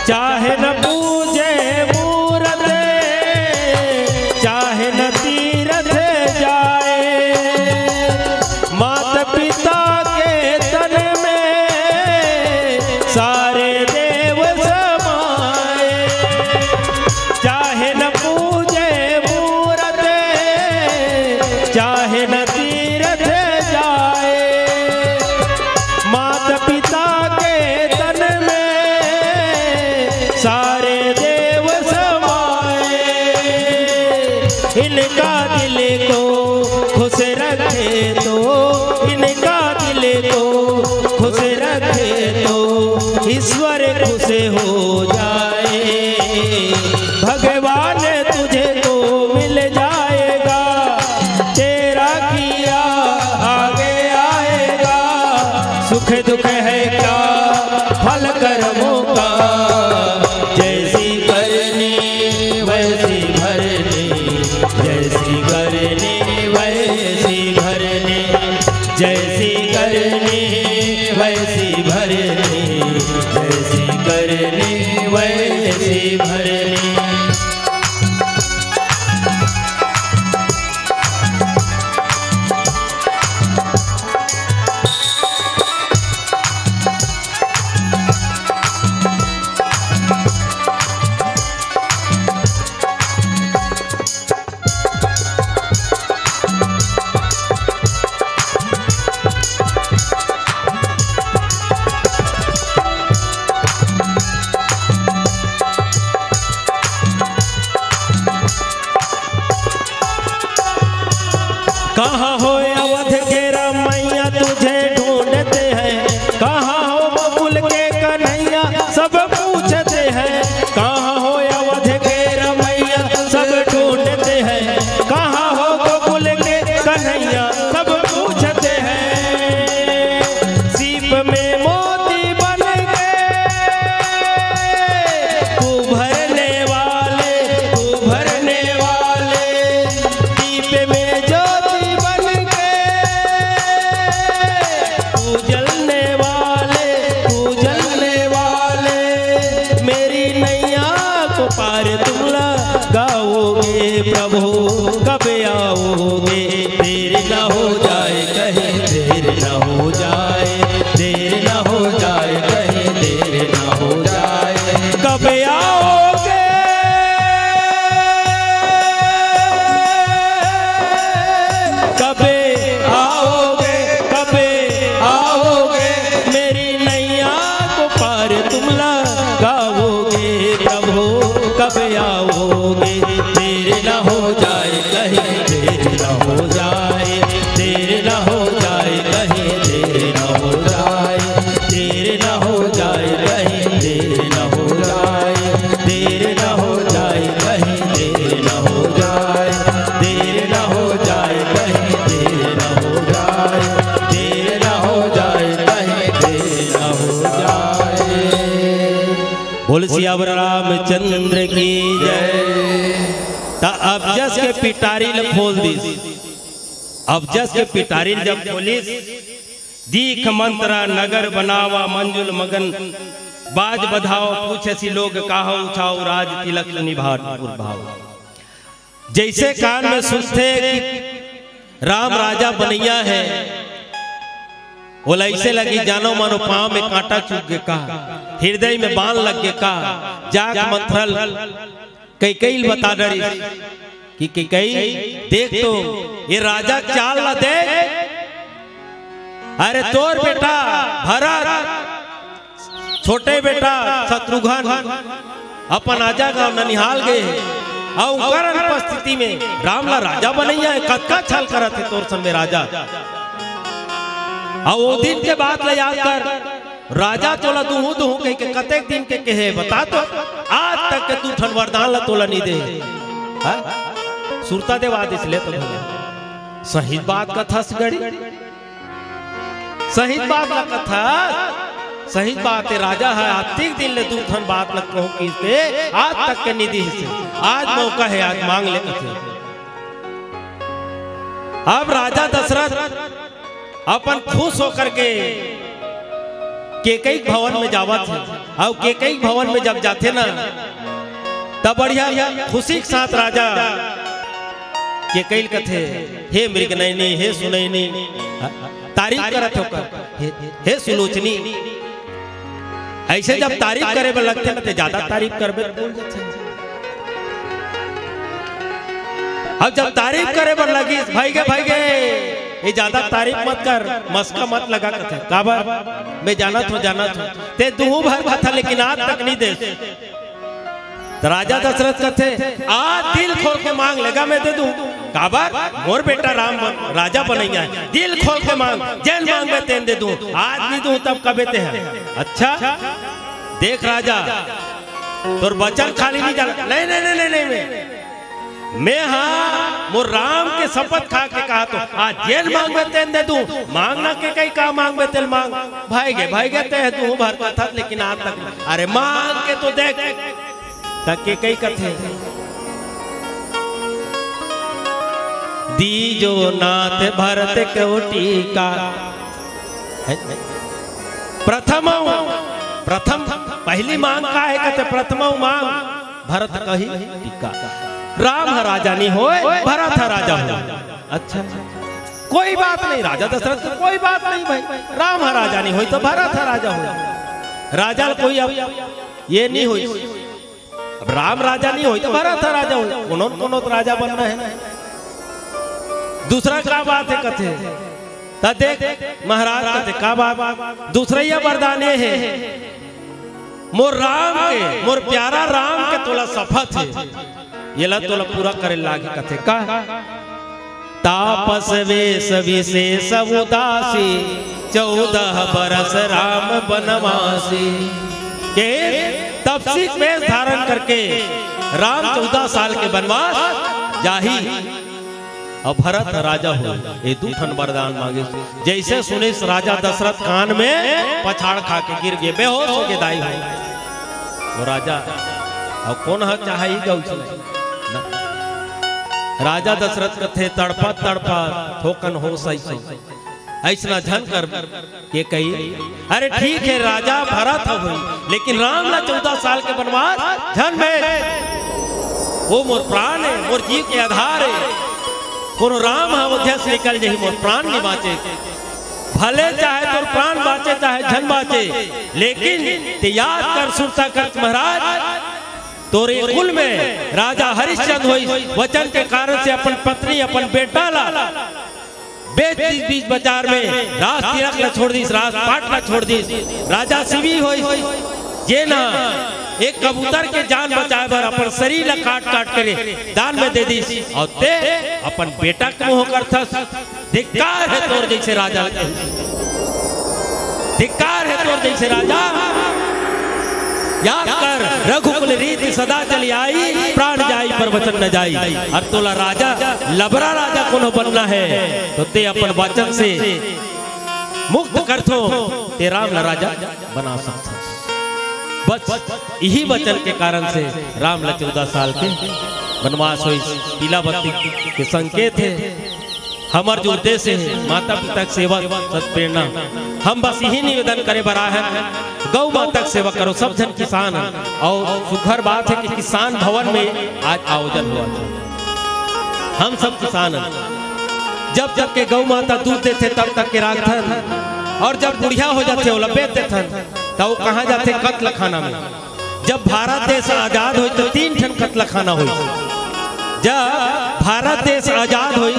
चाहे न पूजे मूरत, चाहे न तीरथ जाए, माता पिता के तन में सारे देव समाए। चाहे न पूजे मूरत, चाहे न तीरथ जाए, माता पिता के तन में सारे देव समाए। इनका दिल को खुश रखे तो, इनका दिल को खुश रखे तो ईश्वर खुश हो जाए। भगवान तुझे तो मिल जाएगा, तेरा किया आगे आएगा। सुख दुख है क्या फल कर्मों का, जैसी करनी वैसी भरनी, जैसी करनी वैसी भरनी, जैसी करनी वैसी भरनी, जैसी करनी वैसी भरनी। देर न हो जाए, कहीं देर न हो जाए, देर न हो जाए, कहीं देर न हो जाए, देर न हो जाए, कहीं देर न हो जाए, देर न हो जाए, कहीं देर न हो जाए। बोल सियावर रामचंद्र की जय। त अबजस के पिटारी ल खोल दिस। अबजस के पिटारी ल जब खोलिस, दीख मंतरा नगर बनावा मंजुल मगन, बाज बधाओ पूछे सी लोग काहू छाऊ राज तिलक निभाट पुरभाव। जैसे कान में सुनते कि राम राजा बनैया है, ओला ऐसे लगी जानो मानो पाँव में कांटा चुभ गे का, हृदय में बाण लग गे का, जाक मंथरल कैकई ल बता डरिस कि कैकई देख तो ये राजा चाल ला देख, अरे तोर बेटा भरत, छोटे बेटा शत्रुघ्न अपन आजा गांव ननिहाल गे हे, अउ ओकर अनुपस्थिति में राम ला राजा बनैया हे, कतका छल करत हे तोर संग में राजा। अउ ओ दिन के बात ला याद कर, राजा तोला दुहूं दुहूं कहिके कतेक दिन के कहे बता तो, आज तक के दू ठन वरदान ला तोला नी दे। हाँ? सुरता देवा दिस ले तो भले। सही बात कथस गड़ी। सही बात ला कथा, सही बात हे। राजा हे अतिक दिन ले दू ठन बात ला कहूं किसे, आज तक के नी दिस हे। आज मौका हे, आज मांग ले कथे। अब राजा दशरथ अपन खुश होकर के केकई भवन में जावत हे। अउ केकई भवन में जब जाथे ना, तब बढ़िया खुशी के साथ राजा केकई ल कथे, "हे मृगनयनी, हे सुनयनी," तारीफ करत हे ओकर, "हे, हे सुलोचनी।" ऐसे जब तारीफ करे बर लगथे ना, ते ज्यादा तारीफ करबे त बोल जाथे। अब जब तारीफ करे बर लगिस, "भाई गे, भाई गे, ये ज्यादा तारीफ मत कर, मस्का मत लगा," कथे। "काबर? मैं जानत हूं, जानत हूं, ते दुहूं भर कथा, लेकिन आज तक नी देस।" त राजा दशरथ कथे, "आज दिल खोल के मांग ले गा, मैं दे दूं।" "काबर?" "मोर बेटा राम बन-, राजा बनैया हे, दिल खोल के मांग, जेन मांगबे तेन दे दूं, आज नी दूं तब कबे ते हे।" "अच्छा, देख राजा, तोर बचन खाली नी जाना।" "नहीं, नहीं, नहीं, नहीं, नहीं, मैं, मैं हा मोर राम के शपथ खा के कहा तो आज जेन मांगबे तेन दे दूं, मांगना केकई का मांगबे तेल मांग।" "भाई गे, भाई गे, ते दुहूं भर कथस, लेकिन आज तक, अरे मांग के तो देख।" त केकई कथे, "दीजो नाथ भरत को टीका।" प्रथम, प्रथम, पहली मांग का हे कथे, "प्रथम मांग भरत कही टीका।" राम ह राजा नी होय, भरत ह राजा होय। अच्छा, कोई बात नहीं, राजा दशरथ को कोई बात नहीं भाई, राम ह राजा नी होय तो भरत ह राजा होय। राजा ल कोई अब ये नी होय। अब राम राजा नी होय तो भरत ह राजा होय, कोनो न कोनो तो राजा बनना हे। दूसरा का बात हे कथे, त देख महाराज कथे, "का बात?" "दूसरइया वरदान ये हे, मोर राम के, मोर प्यारा राम के तोला शपथ हे, येला तोला पूरा करे लागही।" कथे, "का?" "तापस वेश विशेष उदासी, चौदह बरस राम बनवासी।" के तपसी वेश धारण करके राम चौदह साल के बनवास जाही। अब भरत राजा हो, ये दू ठन वरदान मांगे। जैसे सुनिस राजा दशरथ कान में पछाड़ खा के गिर गे, बेहोश हो गे दाई हो। वो राजा, अब कोन ह चाही गौ चले? ना। राजा दशरथ कथे, "तड़पत तड़पत थोकन होस आइस।" अइसना झन कर। केकई, "अरे ठीक हे, राजा भरत ह होही, लेकिन राम ला चौदह साल के बनवास झन भेज। वो मोर प्राण हे, मोर जीव के आधार हे। कोनो राम ह अयोध्या से निकल जाही, मोर प्राण नी बांचे। भले चाहे तोर प्राण बांचे, चाहे झन बांचे, लेकिन ते याद कर सुरता कर महाराज, तोरे कुल में राजा हरिश्चंद्र होइस, वचन के कारण से अपन पत्नी, अपन बेटा ला बेच दिस बीच बाजार में, राज तिलक ला छोड़ दिस, राजपाट ला छोड़ दिस, राजा शिवी होइस, जेन ह एक कबूतर के जान बचाए बर अपन शरीर ला काट काट करे दान में दे दिस, अउ ते अपन बेटा के मोह करथस। धिक्कार हे तोर जइसे राजा ल कहिस। धिक्कार हे तोर जइसे राजा। याद कर, रघुकुल रीति सदा चली आई, प्राण जाई पर वचन न जाई। अउ तोला राजा, लबरा राजा कोनो बनना हे, त तें अपन वचन से मुक्त करथों, तें राम ला राजा बना सकथस। बस इही वचन के कारण से राम ला चौदह साल के बनवास होइस, पीला बत्ती के संकेत हे। हमर जो उद्देश्य हे, माता पिता के सेवा, सत्प्रेरणा, हम बस इही निवेदन करे बर आए हन, गौ माता के सेवा करो, सब झन किसान हन। अउ सुघर बात हे कि किसान भवन में आज आयोजन होवत हे। हम सब किसान हन, जब तक के गौ माता दूध देथे तब तक के राखथन, अउ जब बुढ़िया हो जाथे ओला बेच देथन, त वो कहाँ जाथे? कत्लखाना में। जब भारत देश आजाद होइस त तीन ठन कत्लखाना होइस। जब भारत देश आजाद होइस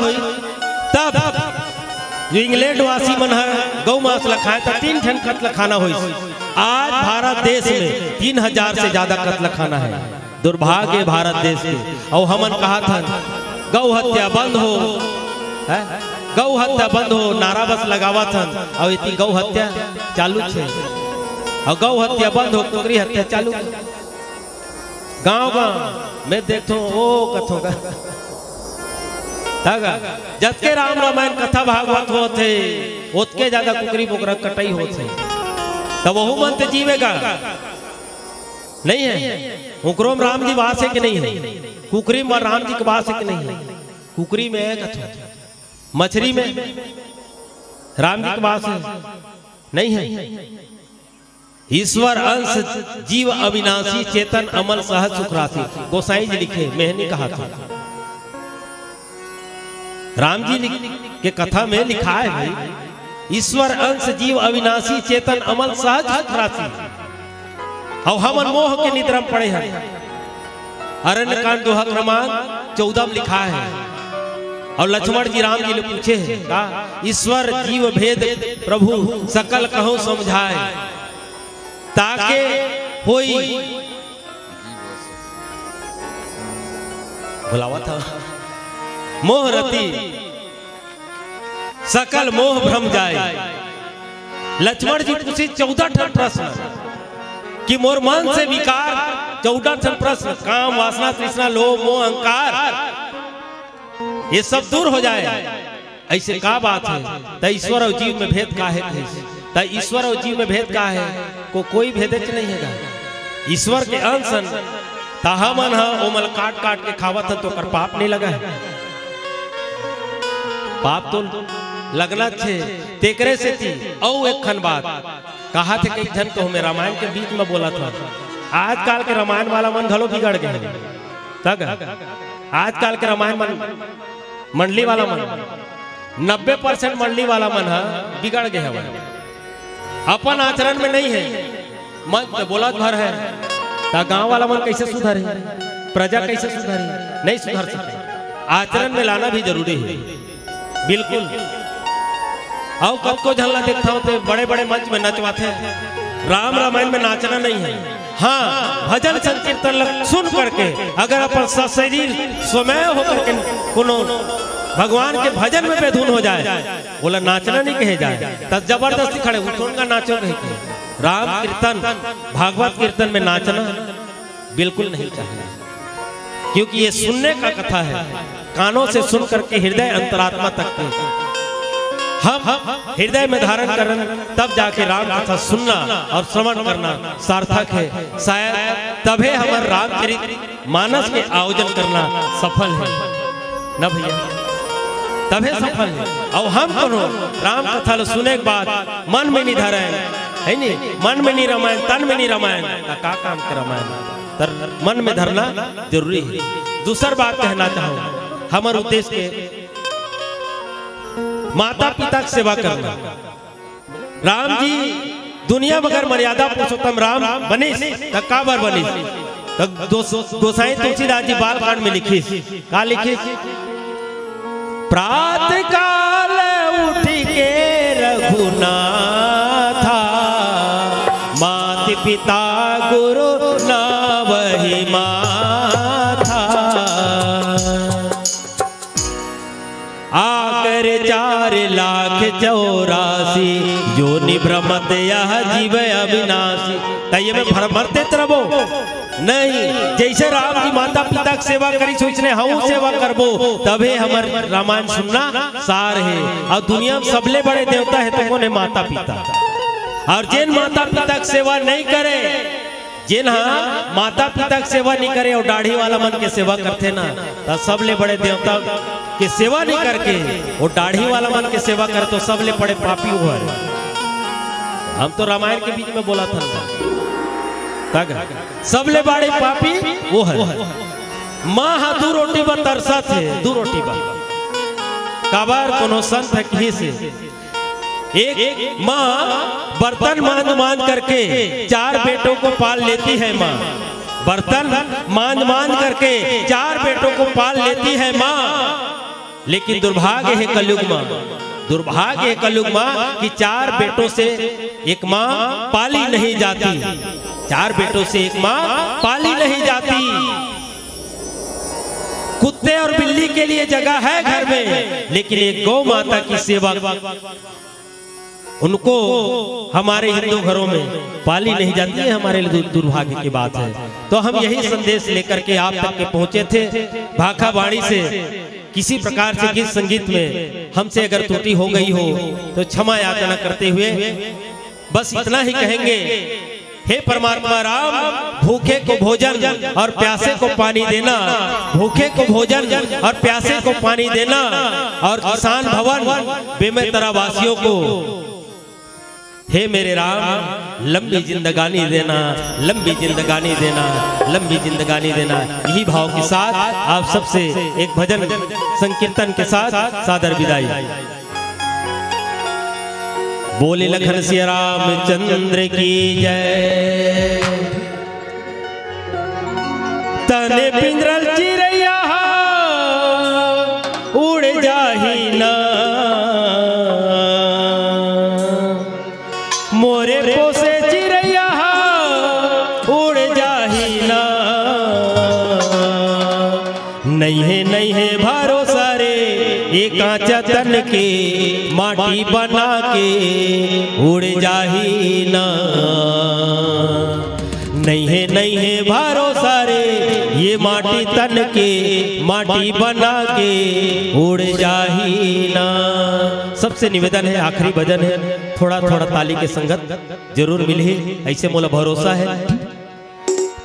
तब जो इंग्लैंड वासी मन ह गौ मांस ल खाए त तीन ठन कत्लखाना होइस। आज भारत देश में तीन हजार से ज्यादा कत्लखाना हे। दुर्भाग्य भारत देश के। अउ हमन कहत हन गौ हत्या बंद हो, हैं? गौ हत्या बंद हो नारा बस लगावत हन, अउ एती गौ हत्या चालू हे। अउ गौ हत्या बंद हो, कुकरी हत्या चालू। गांव गांव में देखथों, ओ कथों का, तगा, जतके राम रामायण कथा भागवत होत हे, ओतके ज्यादा कुकरी बोकरा कटाई होत हे। त वहू मन त जीवे गा, नहीं हे? ओकरो में राम जी वास हे कि नहीं हे? कुकरी में राम जी के वास हे कि नहीं हे? कुकरी में हे कथों, मछरी में राम जी के वास हे, नहीं हे? ईश्वर अंश जीव अविनाशी, चेतन अमल सहज सुख राशि। गोसाई जी लिखे, मैं नहीं कहा था। राम जी लिख, के कथा में लिखाय हे भाई, ईश्वर अंश जीव अविनाशी, चेतन अमल सहज सुख राशि। अउ हमन मोह के निद्रा में पड़े हन। अरण्य कांड दोहा क्रमांक चौदह में लिखाय हे। अउ लक्ष्मण जी राम जी ले पूछे हे, का ईश्वर जीव भेद प्रभु सकल कहूँ समझाय। ताके होई बुलावा था मोह रति सकल मोह भ्रम जाय। लक्ष्मण जी पूछिस चौदह ठन प्रश्न कि मोर मन से विकार, चौदह ठन प्रश्न, काम, वासना, तृष्णा, लोभ, मोह, अहंकार, ये सब दूर हो जाय। अइसे का बात हे? त ईश्वर अउ जीव में भेद का हे कहिस? त ईश्वर अउ जीव में भेद का हे? को कोई भेदेच नहीं हे गा। ईश्वर के अंश हन, त हमन ह ओमन काट काट के खावत हन, त ओकर पाप नहीं लगा हे? पाप तो लगना हे। तेकरे सेती अउ एक खन बात कहा थे, कई झन तो मैं रामायण के बीच में बोला था, आजकल के रामायण वाला मन घलो बिगड़ गए। तक आजकल के रामायण मन मंडली वाला मन, नब्बे परसेंट मंडली वाला मन ह बिगड़ गए हवय, अपन आचरण में नहीं हे। मंच पे बोलत भर हे, त गांव वाला मन कैसे सुधरे, प्रजा कैसे सुधरे? नहीं सुधर सके। आचरण में लाना भी जरूरी हे, बिल्कुल। अउ कतको झन ला देखथव ते बड़े बड़े मंच में नचवाथे। राम रामायण में नाचना नहीं हे। हाँ, भजन संकीर्तन ल सुन करके अगर अपन सशरीर स्वमेव होकर के कोनो भगवान के भजन में बेधुन हो जाए, ओला नाचना नहीं कहे जाए। त जबरदस्ती खड़े उठोन का नाचो कहे के। राम कीर्तन, भागवत कीर्तन में नाचना बिल्कुल नहीं चाहिए, क्योंकि ये सुनने का कथा है। कानों से सुन करके हृदय अंतरात्मा तक के हम हृदय में धारण करन, तब जाके राम कथा सुनना और श्रवण करना सार्थक है। शायद तभे हमर रामचरित मानस के आयोजन करना सफल है ना भैया, तभे सफल है। अउ हम कोनो राम कथा ल सुने के बाद मन में नहीं धरे, है नी, मन में नहीं रमायन, तन में नहीं रमायन, त का काम के रमायन? त मन में धरना जरूरी है। दूसर बात कहना चाहूँ, हमर उद्देश्य के माता पिता के सेवा करना। राम जी दुनिया म अगर मर्यादा पुरुषोत्तम राम बनिस, त काबर बनिस? त दो-, गोसाई तुलसीदास जी बालकांड में लिखिस, का लिखिस? प्रात काल उठ के रघुनाथा, मात पिता गुरु नावहि माथा। आकर चार लाख चौरासी, योनि भ्रमत यह जीव अविनाशी। त ये में भ्रमरते त रबो नहीं, जैसे राम जी माता पिता के सेवा करिस, वैसने हमहू सेवा करबो, तभे हमर रामायण सुनना सार हे। अउ दुनिया में सबले बड़े देवता हे त कोन हे? माता पिता। अउ जेन माता पिता के सेवा नहीं करे, जेन ह माता पिता के सेवा नहीं करे अउ दाढ़ी वाला मन के सेवा करथे ना, त सबले बड़े देवता के सेवा नहीं करके वो दाढ़ी वाला मन के सेवा करे, तो सबले बड़े पापी वो हरे। हम तो रामायण के बीच में बोलत हन, का गा? सबले बड़े पापी वो हरे। माँ ह दू रोटी बर तरसत हे, दू रोटी बर। काबर? कोनो संत ह किहिस हे, एक माँ बर्तन मांज मांज करके चार बेटों को पाल लेती है माँ, बर्तन मांज मांज करके चार बेटों को पाल लेती है माँ, लेकिन दुर्भाग्य है कलयुग माँ, दुर्भाग्य है कलयुग माँ कि चार बेटों से एक माँ पाली नहीं जाती, चार बेटों से एक माँ पाली नहीं जाती। कुत्ते और बिल्ली के लिए जगह है घर में, लेकिन एक गौ माता की सेवा, उनको हमारे हिंदू घरों में पाली नहीं जाती है, हमारे लिए दु-, दुर्भाग्य की बात है। तो हम यही संदेश लेकर के आप तक के पहुंचे थे। भाखा बाणी से किसी प्रकार से गीत संगीत में हमसे अगर त्रुटि हो गई हो तो क्षमा याचना करते हुए बस इतना ही कहेंगे, हे परमात्मा राम, भूखे को भोजन और प्यासे को पानी देना, भूखे को भोजन और प्यासे को पानी देना, और किसान भवन बेमेतरा वासियों को, हे मेरे राम, लंबी जिंदगानी देना, लंबी जिंदगानी देना, लंबी जिंदगानी देना। यही भाव के साथ आप सबसे एक भजन संकीर्तन के साथ सादर विदाई। बोले लखन सिया रामचंद्र की जय। तने पिंजरल चिरैया हा, उड़ जाही ना। मोरे पोसे चिरैया हा, उड़ जाही ना। नइहे नइहे भरोसा रे, ए कांचा तन के माटी बना के उड़ जाही ना। नइहे नइहे भरोसा रे, ये माटी तन के माटी बना के उड़ जाही ना। सबसे निवेदन है, आखिरी भजन है, थोड़ा थोड़ा ताली के संगत जरूर मिलही, ऐसे मोला भरोसा है।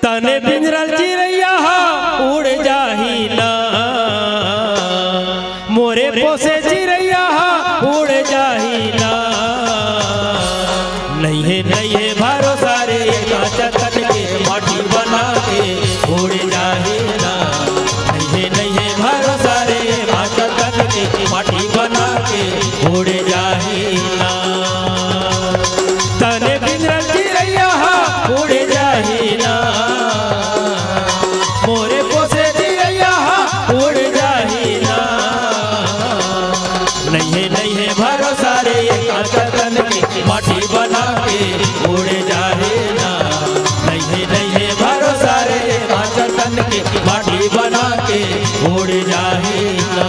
तने पिंजरल चिरैया हा उड़ जाही ना, मोरे पोसे चिरैया हा उड़ जाही ना। नइहे नइहे भरोसा रे, कांचा तन के माटी बना के उड़ जाही ना। नइहे नइहे भरोसा रे, कांचा तन के माटी बना के उड़ जाही ना। तने पिंजरल चिरैया हा उड़ जाही ना, मोरे पोसे चिरैया हा उड़ जाही ना। नइहे नइहे भरोसा रे, कांचा तन के माटी बना के उड़ जाही ना। नइहे नइहे भरोसा रे, कांचा तन के माटी बना के उड़ जाही ना।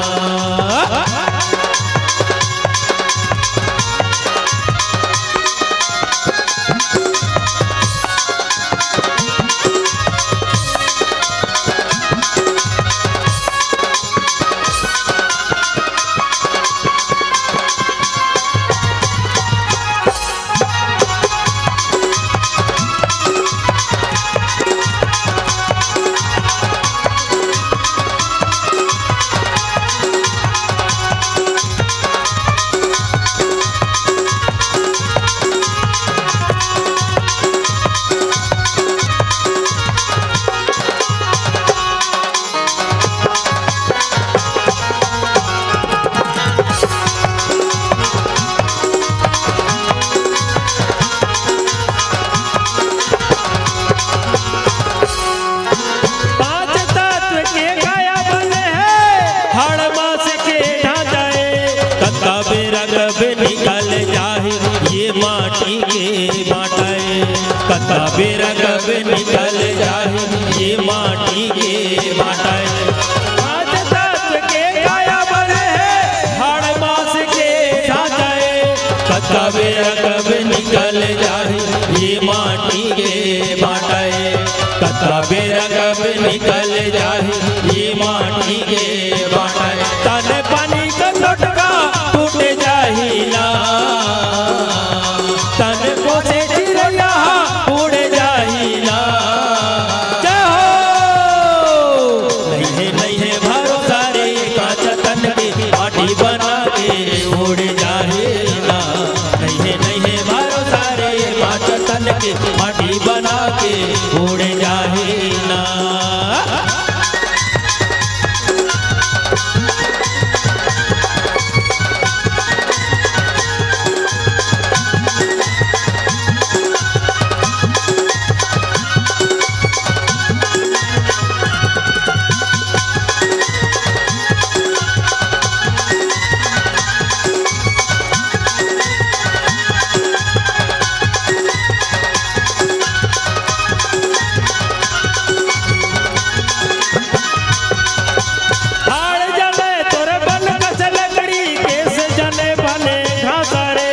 पांच तत्व के काया बने हे, हाड़ मांस के ढांचा ए। कतका बेरा कब निकल जाही ये माटी के बांटा ए। कतका बेरा कब निकल जाही ये माटी के बांटा ए। पांच तत्व के काया बने हे, हाड़ मांस के कतका बेरा कब निकल जाही ये माटी के बाटा ए, कतका बेरा कब निकल जाही ये माटी के बाटा ए। तन पानी का लोटका टूट जाही ना, तन कोसे चिरैया उड़ जाही ना। जय हो। नइहे, नइहे भरोसा रे, कांच तन के माटी बना के उड़ जाही ना। नइहे, नइहे भरोसा रे, कांच तन के माटी बना के उड़ जाही ना। हाड़ जले तोर बन कस लकड़ी, केस जले बने घास रे।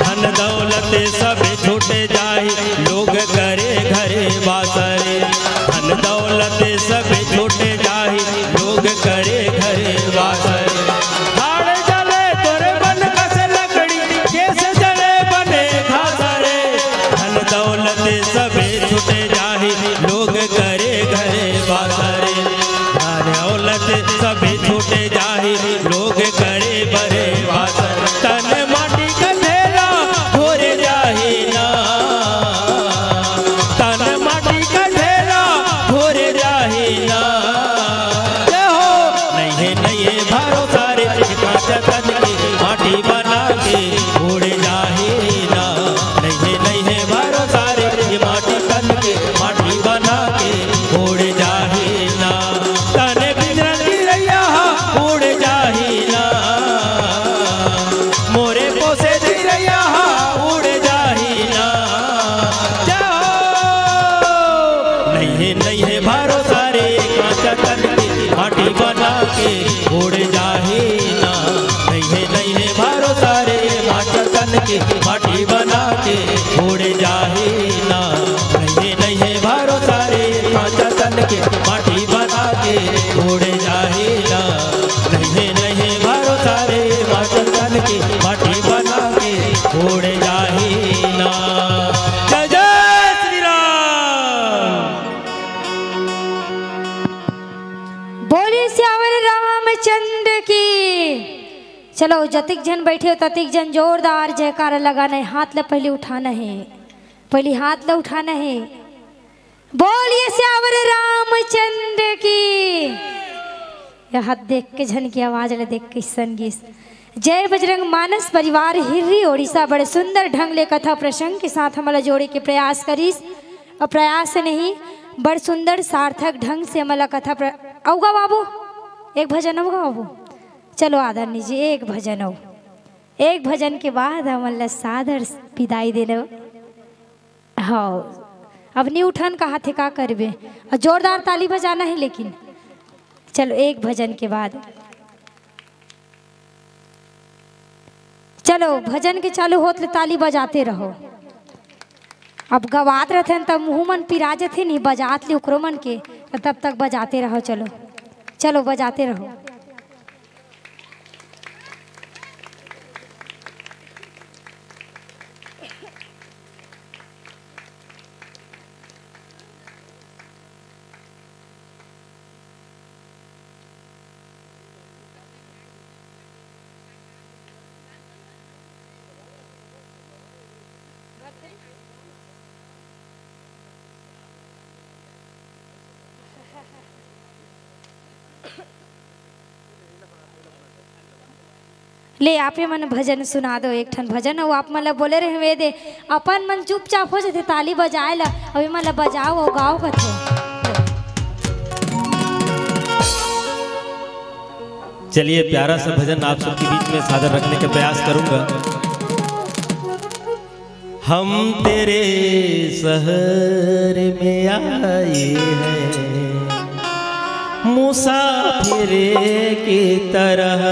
धन दौलत सब छूट जाही, लोग करे घरे बास रे। धन दौलत सब छूट जाही, लोग करे घरे बास रे। हाड़ जले तोर बन कस लकड़ी, केस जले बने घास रे। धन दौलत सब छूट जाही, लोग करे घरे बास रे। धन दौलत सब छूट जाही, लोग करे बरे बास। तन माटी का ढेला घोर जाही ना, तन माटी का ढेला घोर जाही ना। जय हो। नइहे, नइहे भरोसा रे, कांच तन के माटी बना के उड़ जाही ना। नइहे, नइहे भरोसा रे, माटी तन के माटी बना के उड़ जाही ना। तने बिजरा चिरैया उड़ जाही ना, मोरे पोसे चिरैया उड़ जाही ना। जय हो। नइहे, नइहे भरोसा रे, कांच तन के माटी बना के उड़ जाही ना। नइहे, नइहे भरोसा रे, कांच तन के माटी बना के उड़ जाही ना। नइहे, नइहे भरोसा रे, कांच तन के माटी बना के उड़ जाही ना। नइहे, नइहे भरोसा रे, कांच तन के माटी बना के उड़ जाही ना। जय जय श्री राम। बोलिए सियावर रामचंद्र की। चलो, जतिक झन बैठे हो, ततिक झन जोरदार जयकारा लगाना हे। हाथ ला पहले उठाना हे, पहले हाथ ला उठाना हे। बोलिए सियावर रामचंद्र की। यहाँ देख के झन की आवाज ला देख के सन गिस। जय बजरंग मानस परिवार हिर्री ओडिशा बड़े सुंदर ढंग ले कथा प्रसंग के साथ हमला जोड़े के प्रयास करिस। अउ प्रयास नहीं, बड़ सुंदर सार्थक ढंग से हमला कथा प्र-, अउगा बाबू, एक भजन अउगा बाबू। चलो आदरणीय जी, एक भजन अउ, एक भजन के बाद हमन ला सादर विदाई देना। हाँ, अब नहीं उठन कहा थे, का करबे? अउ जोरदार ताली बजाना हे लेकिन। चलो, एक भजन के बाद। चलो, भजन के चालू होत ले ताली बजाते रहो। अब गवात रहिथे न, त मुँह मन पिरा जथे नहीं, बजात ले ओकरो मन के, त तब तक बजाते रहो। चलो, चलो, बजाते रहो। ले, आपे मन भजन सुना दो, एक ठन भजन। अउ आप मन ला बोले रहे हुए दे, अपन मन चुपचाप हो जथे ताली बजाए ला, अउ एमन ला बजाओ अउ गाओ कथे। चलिए, प्यारा सा भजन आप सबके बीच में सादर रखने का प्रयास करूंगा। हम तेरे शहर में आए हैं मुसाफिर की तरह।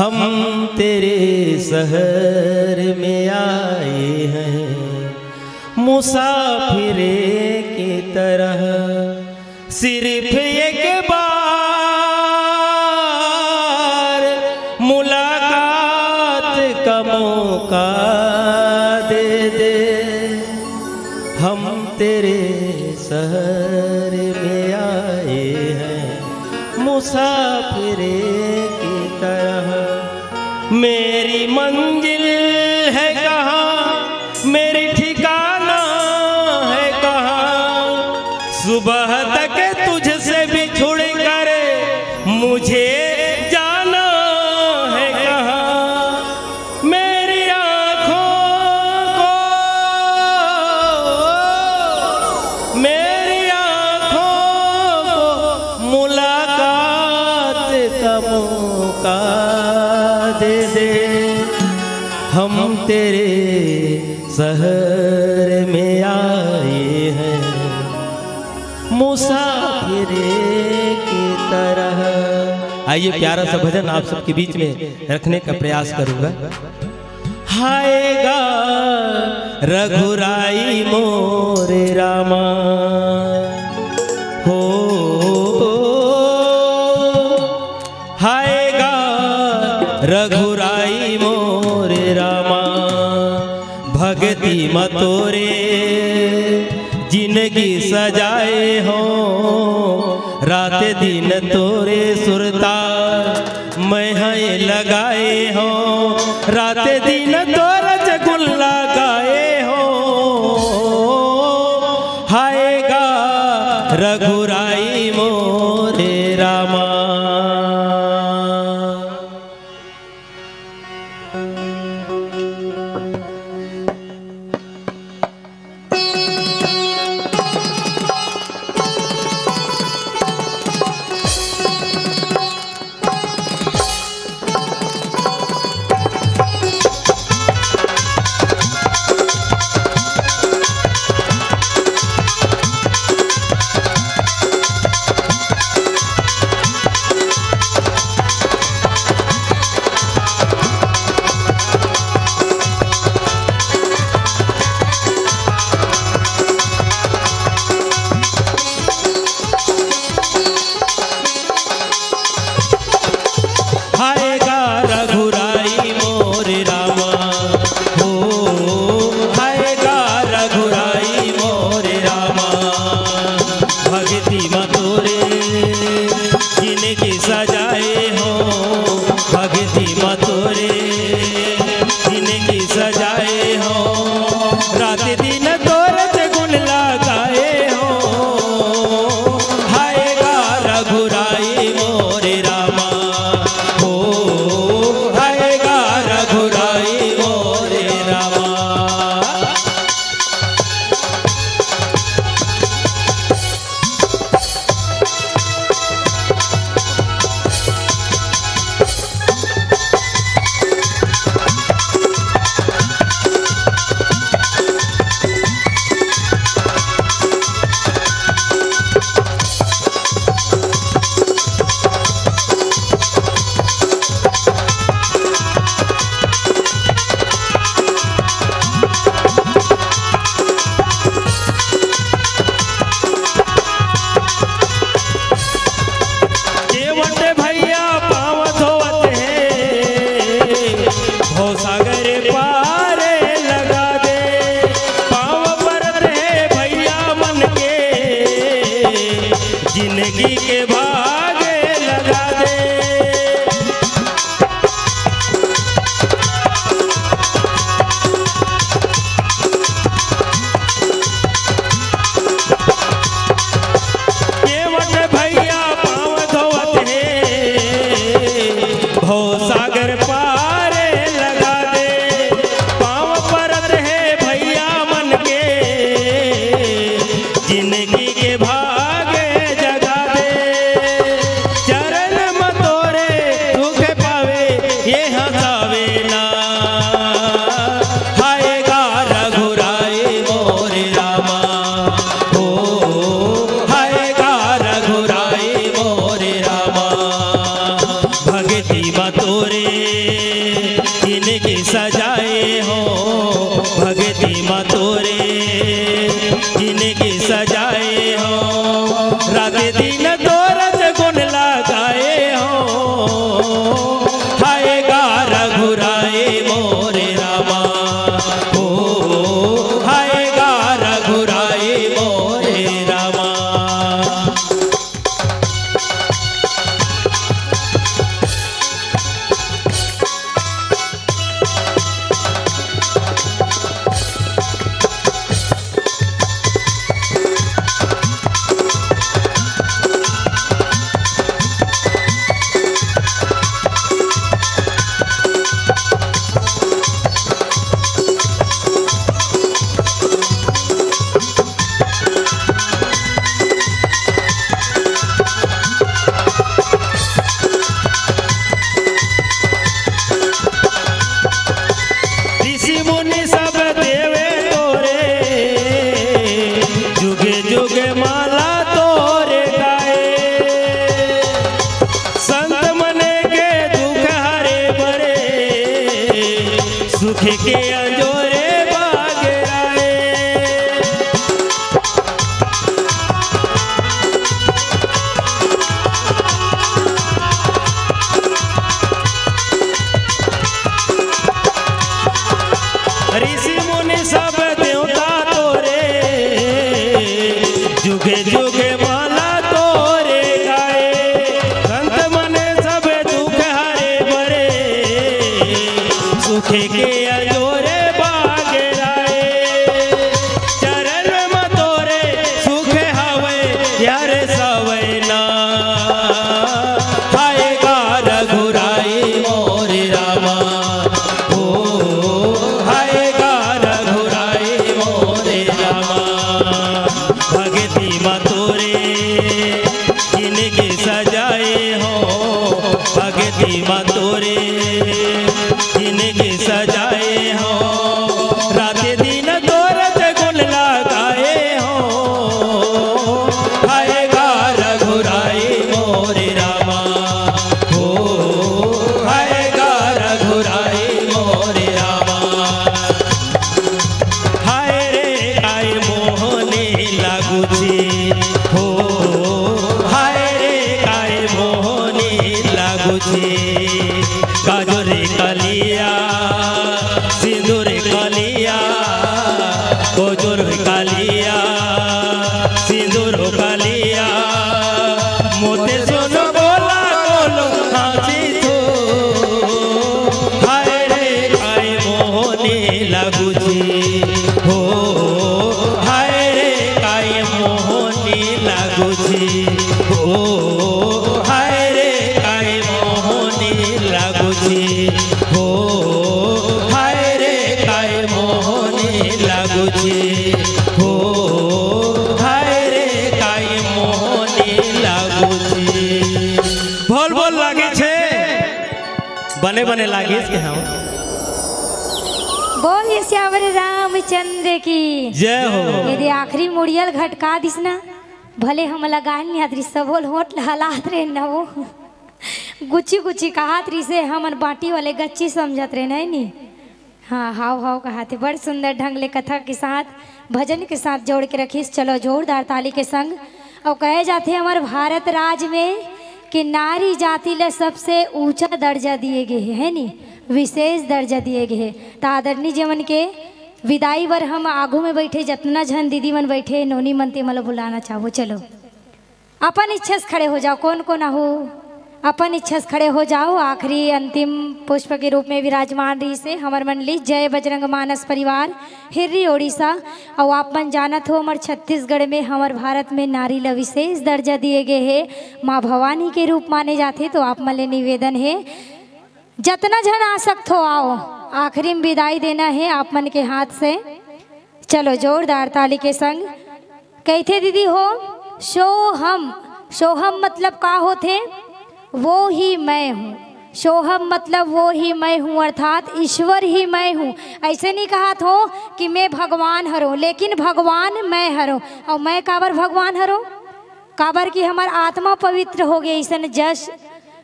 हम तेरे शहर में आए हैं मुसाफिरे की तरह, सिर्फ एक बार मुलाकात का मौका दे दे। हम तेरे शहर में आए हैं मुसाफिरे की तरह। मेरी मंजिल है कहाँ, मेरी ठिकाना है कहाँ? सुबह तक तुझसे बिछुड़ कर मुझे जाना है कहाँ? मेरी आँखों को, मेरी आँखों को मुलाकात का मौका दे दे। हम तेरे शहर में आए हैं मुसाफिरे की तरह। आइए, प्यारा सा भजन आप सबके बीच में रखने का प्रयास करूंगा। हाय गा रघुराई मोरे रामा, हो, हाय गा रघुराई मोरे रामा, भक्ति म तोरे जिनगी सजाए हो, रात दिन तोरे सुरता मैं है लगाए हो, रात दिन तोर जगुल्ला गाए हो। हाय गा रघुराई मोरे रामा। हाय गा रघुराई मोरे रामा, हो, हाय गा रघुराई मोरे रामा, भक्ति म तोरे जिनगी सजाए हो, भक्ति म तोरे जिनगी सजाए हो, रात दिन तोर जगुल्ला गाए हो। हाय गा रघुराई मोरे रामा, हो, हाय गा रघुराई मोरे रामा। केवट भैया पाँव धोवत हे, भवसागर पार लगा दे। पाँव परत हे भैया मन के, जिनगी के भाग लगा दे। केवट भैया पाँव धोवत हे, भवसागर पार लगा दे। पाँव परत हे भैया मन के, जिनगी के भाग जगा दे। चरण म तोरे सुख पावे, ये हंसावे ना। हाय गा रघुराई मोरे रामा, हो, हाय गा रघुराई मोरे रामा, भक्ति म तोरे लिया, सिंदूर का लिया, मोते सोनो बोला बोलो हाँसी थो। हाय रे काई मोहनी लागुची हो, हाय रे काई मोहनी लागुची हो, हाय रे काई मोहनी लागुची हो, हाय रे काई मोहनी लागुची हो, हाय रे काई मोहनी लागुची। भोल भोल लागे छे, बने बने लागिस के हम। बोल सियावर रामचंद्र की जय हो। ये दे आखिरी मुड़ियल घटका दिस ना, भले हम लगान नहीं आदरी सबोल होट हलात रे नवो। गुची गुची कहात रही से हमन बाटी वाले गच्ची समझत रहे नहीं नी। हाँ, हाव हाव कहात हे। बड़ सुंदर ढंग ले कथा के साथ, भजन के साथ जोड़ के रखिस। चलो जोरदार ताली के संग। और कहे जाथे हमर भारत राज में कि नारी जाति ला सबसे ऊंचा दर्जा दिए गए हे, है नी, विशेष दर्जा दिए गए हे। त आदरणीय जी मन के विदाई बर हम आगू में बैठे जतना झन दीदी मन बैठे नोनी मन ते मन ला बुलाना चाहबो। चलो अपन इच्छा से खड़े हो जाओ, कौन कौन आहू अपन इच्छा से खड़े हो जाओ। आखिरी अंतिम पुष्प के रूप में विराजमान रही से हमर मंडली जय बजरंग मानस परिवार हिर्री ओडिशा। और आप मन जानत हो हमर छत्तीसगढ़ में हमर भारत में नारी ला विशेष दर्जा दिए गए हे, माँ भवानी के रूप माने जाथे। तो आप मन ले निवेदन हे जतना झन आ सकथो आओ, आखिरी में विदाई देना हे आप मन के हाथ से। चलो जोरदार ताली के संग। कहिथे दीदी हो, सोहम, सोहम मतलब का होथे? वो ही मैं हूँ। सोहम मतलब वो ही मैं हूँ, अर्थात ईश्वर ही मैं हूँ। ऐसे नहीं कहत हो कि मैं भगवान हरों, लेकिन भगवान मैं हरों। और मैं काबर भगवान हरों? काबर कि हमर आत्मा पवित्र हो गए। ऐसन जस,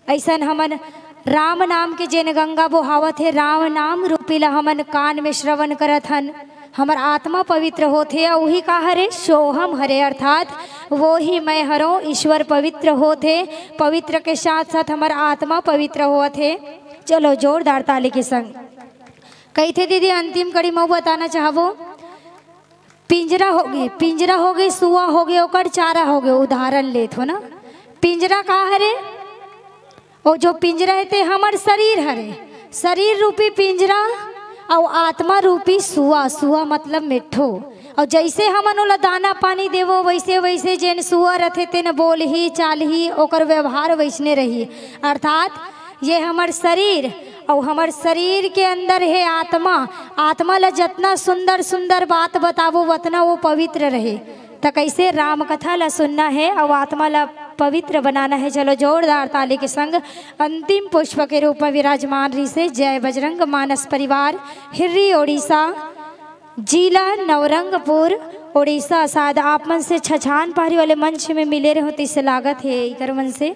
ऐसन हमन राम नाम के जेन गंगा बोहावत हे, राम नाम रूपी ला हमन कान में श्रवण करत हन, हमर आत्मा पवित्र होथे। अउ उही का हरे? सोहम हरे, अर्थात वो ही मैं हरों। ईश्वर पवित्र होथे, पवित्र के साथ साथ हमर आत्मा पवित्र होत हे। चलो जोरदार ताली के संग। कहिथे दीदी, अंतिम कड़ी में बताना चाहबो, पिंजरा होगे, पिंजरा होगे, सुआ होगे, ओकर चारा होगे। उदाहरण लेत हो ना, पिंजरा का हरे? ओ जो पिंजरा हे ते हमर शरीर हरे, शरीर रूपी पिंजरा, अउ आत्मा रूपी सुआ। सुआ मतलब मिट्ठो। अउ जैसे हमन ओला दाना पानी देवो, वैसे वैसे जेन सुआ रथे तेन बोलही चालही, ओकर व्यवहार वैसने रही। अर्थात ये हमर शरीर, अउ हमर शरीर के अंदर हे आत्मा। आत्मा ला जतना सुंदर सुंदर बात बताबो, वतना वो पवित्र रहे। त कैसे राम कथा ला सुनना हे अउ आत्मा ला पवित्र बनाना हे। चलो जोरदार ताली के संग अंतिम पुष्प के रूप में विराजमान रही से जय बजरंग मानस परिवार हिर्री ओडिशा, जिला नवरंगपुर ओडिशा। शायद आप मन से छछान पहाड़ी वाले मंच में मिले रहे हो, तो इससे लागत हे इकर मन से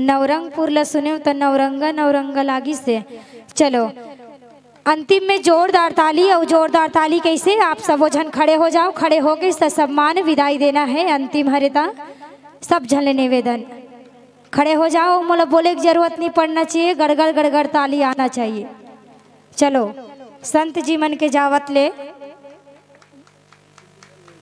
नवरंगपुर ला सुने हो त नवरंगा नवरंगा लागिस हे। चलो अंतिम में जोरदार ताली। अउ जोरदार ताली कैसे? आप सबो झन खड़े हो जाओ, खड़े होके ससम्मान विदाई देना हे। अंतिम हरे ता सब झन ले निवेदन, खड़े हो जाओ। मोला बोले के जरूरत नहीं पड़ना चाहिए, गड़गड़ गड़गड़ ताली आना चाहिए। चलो संत जी मन के जावत ले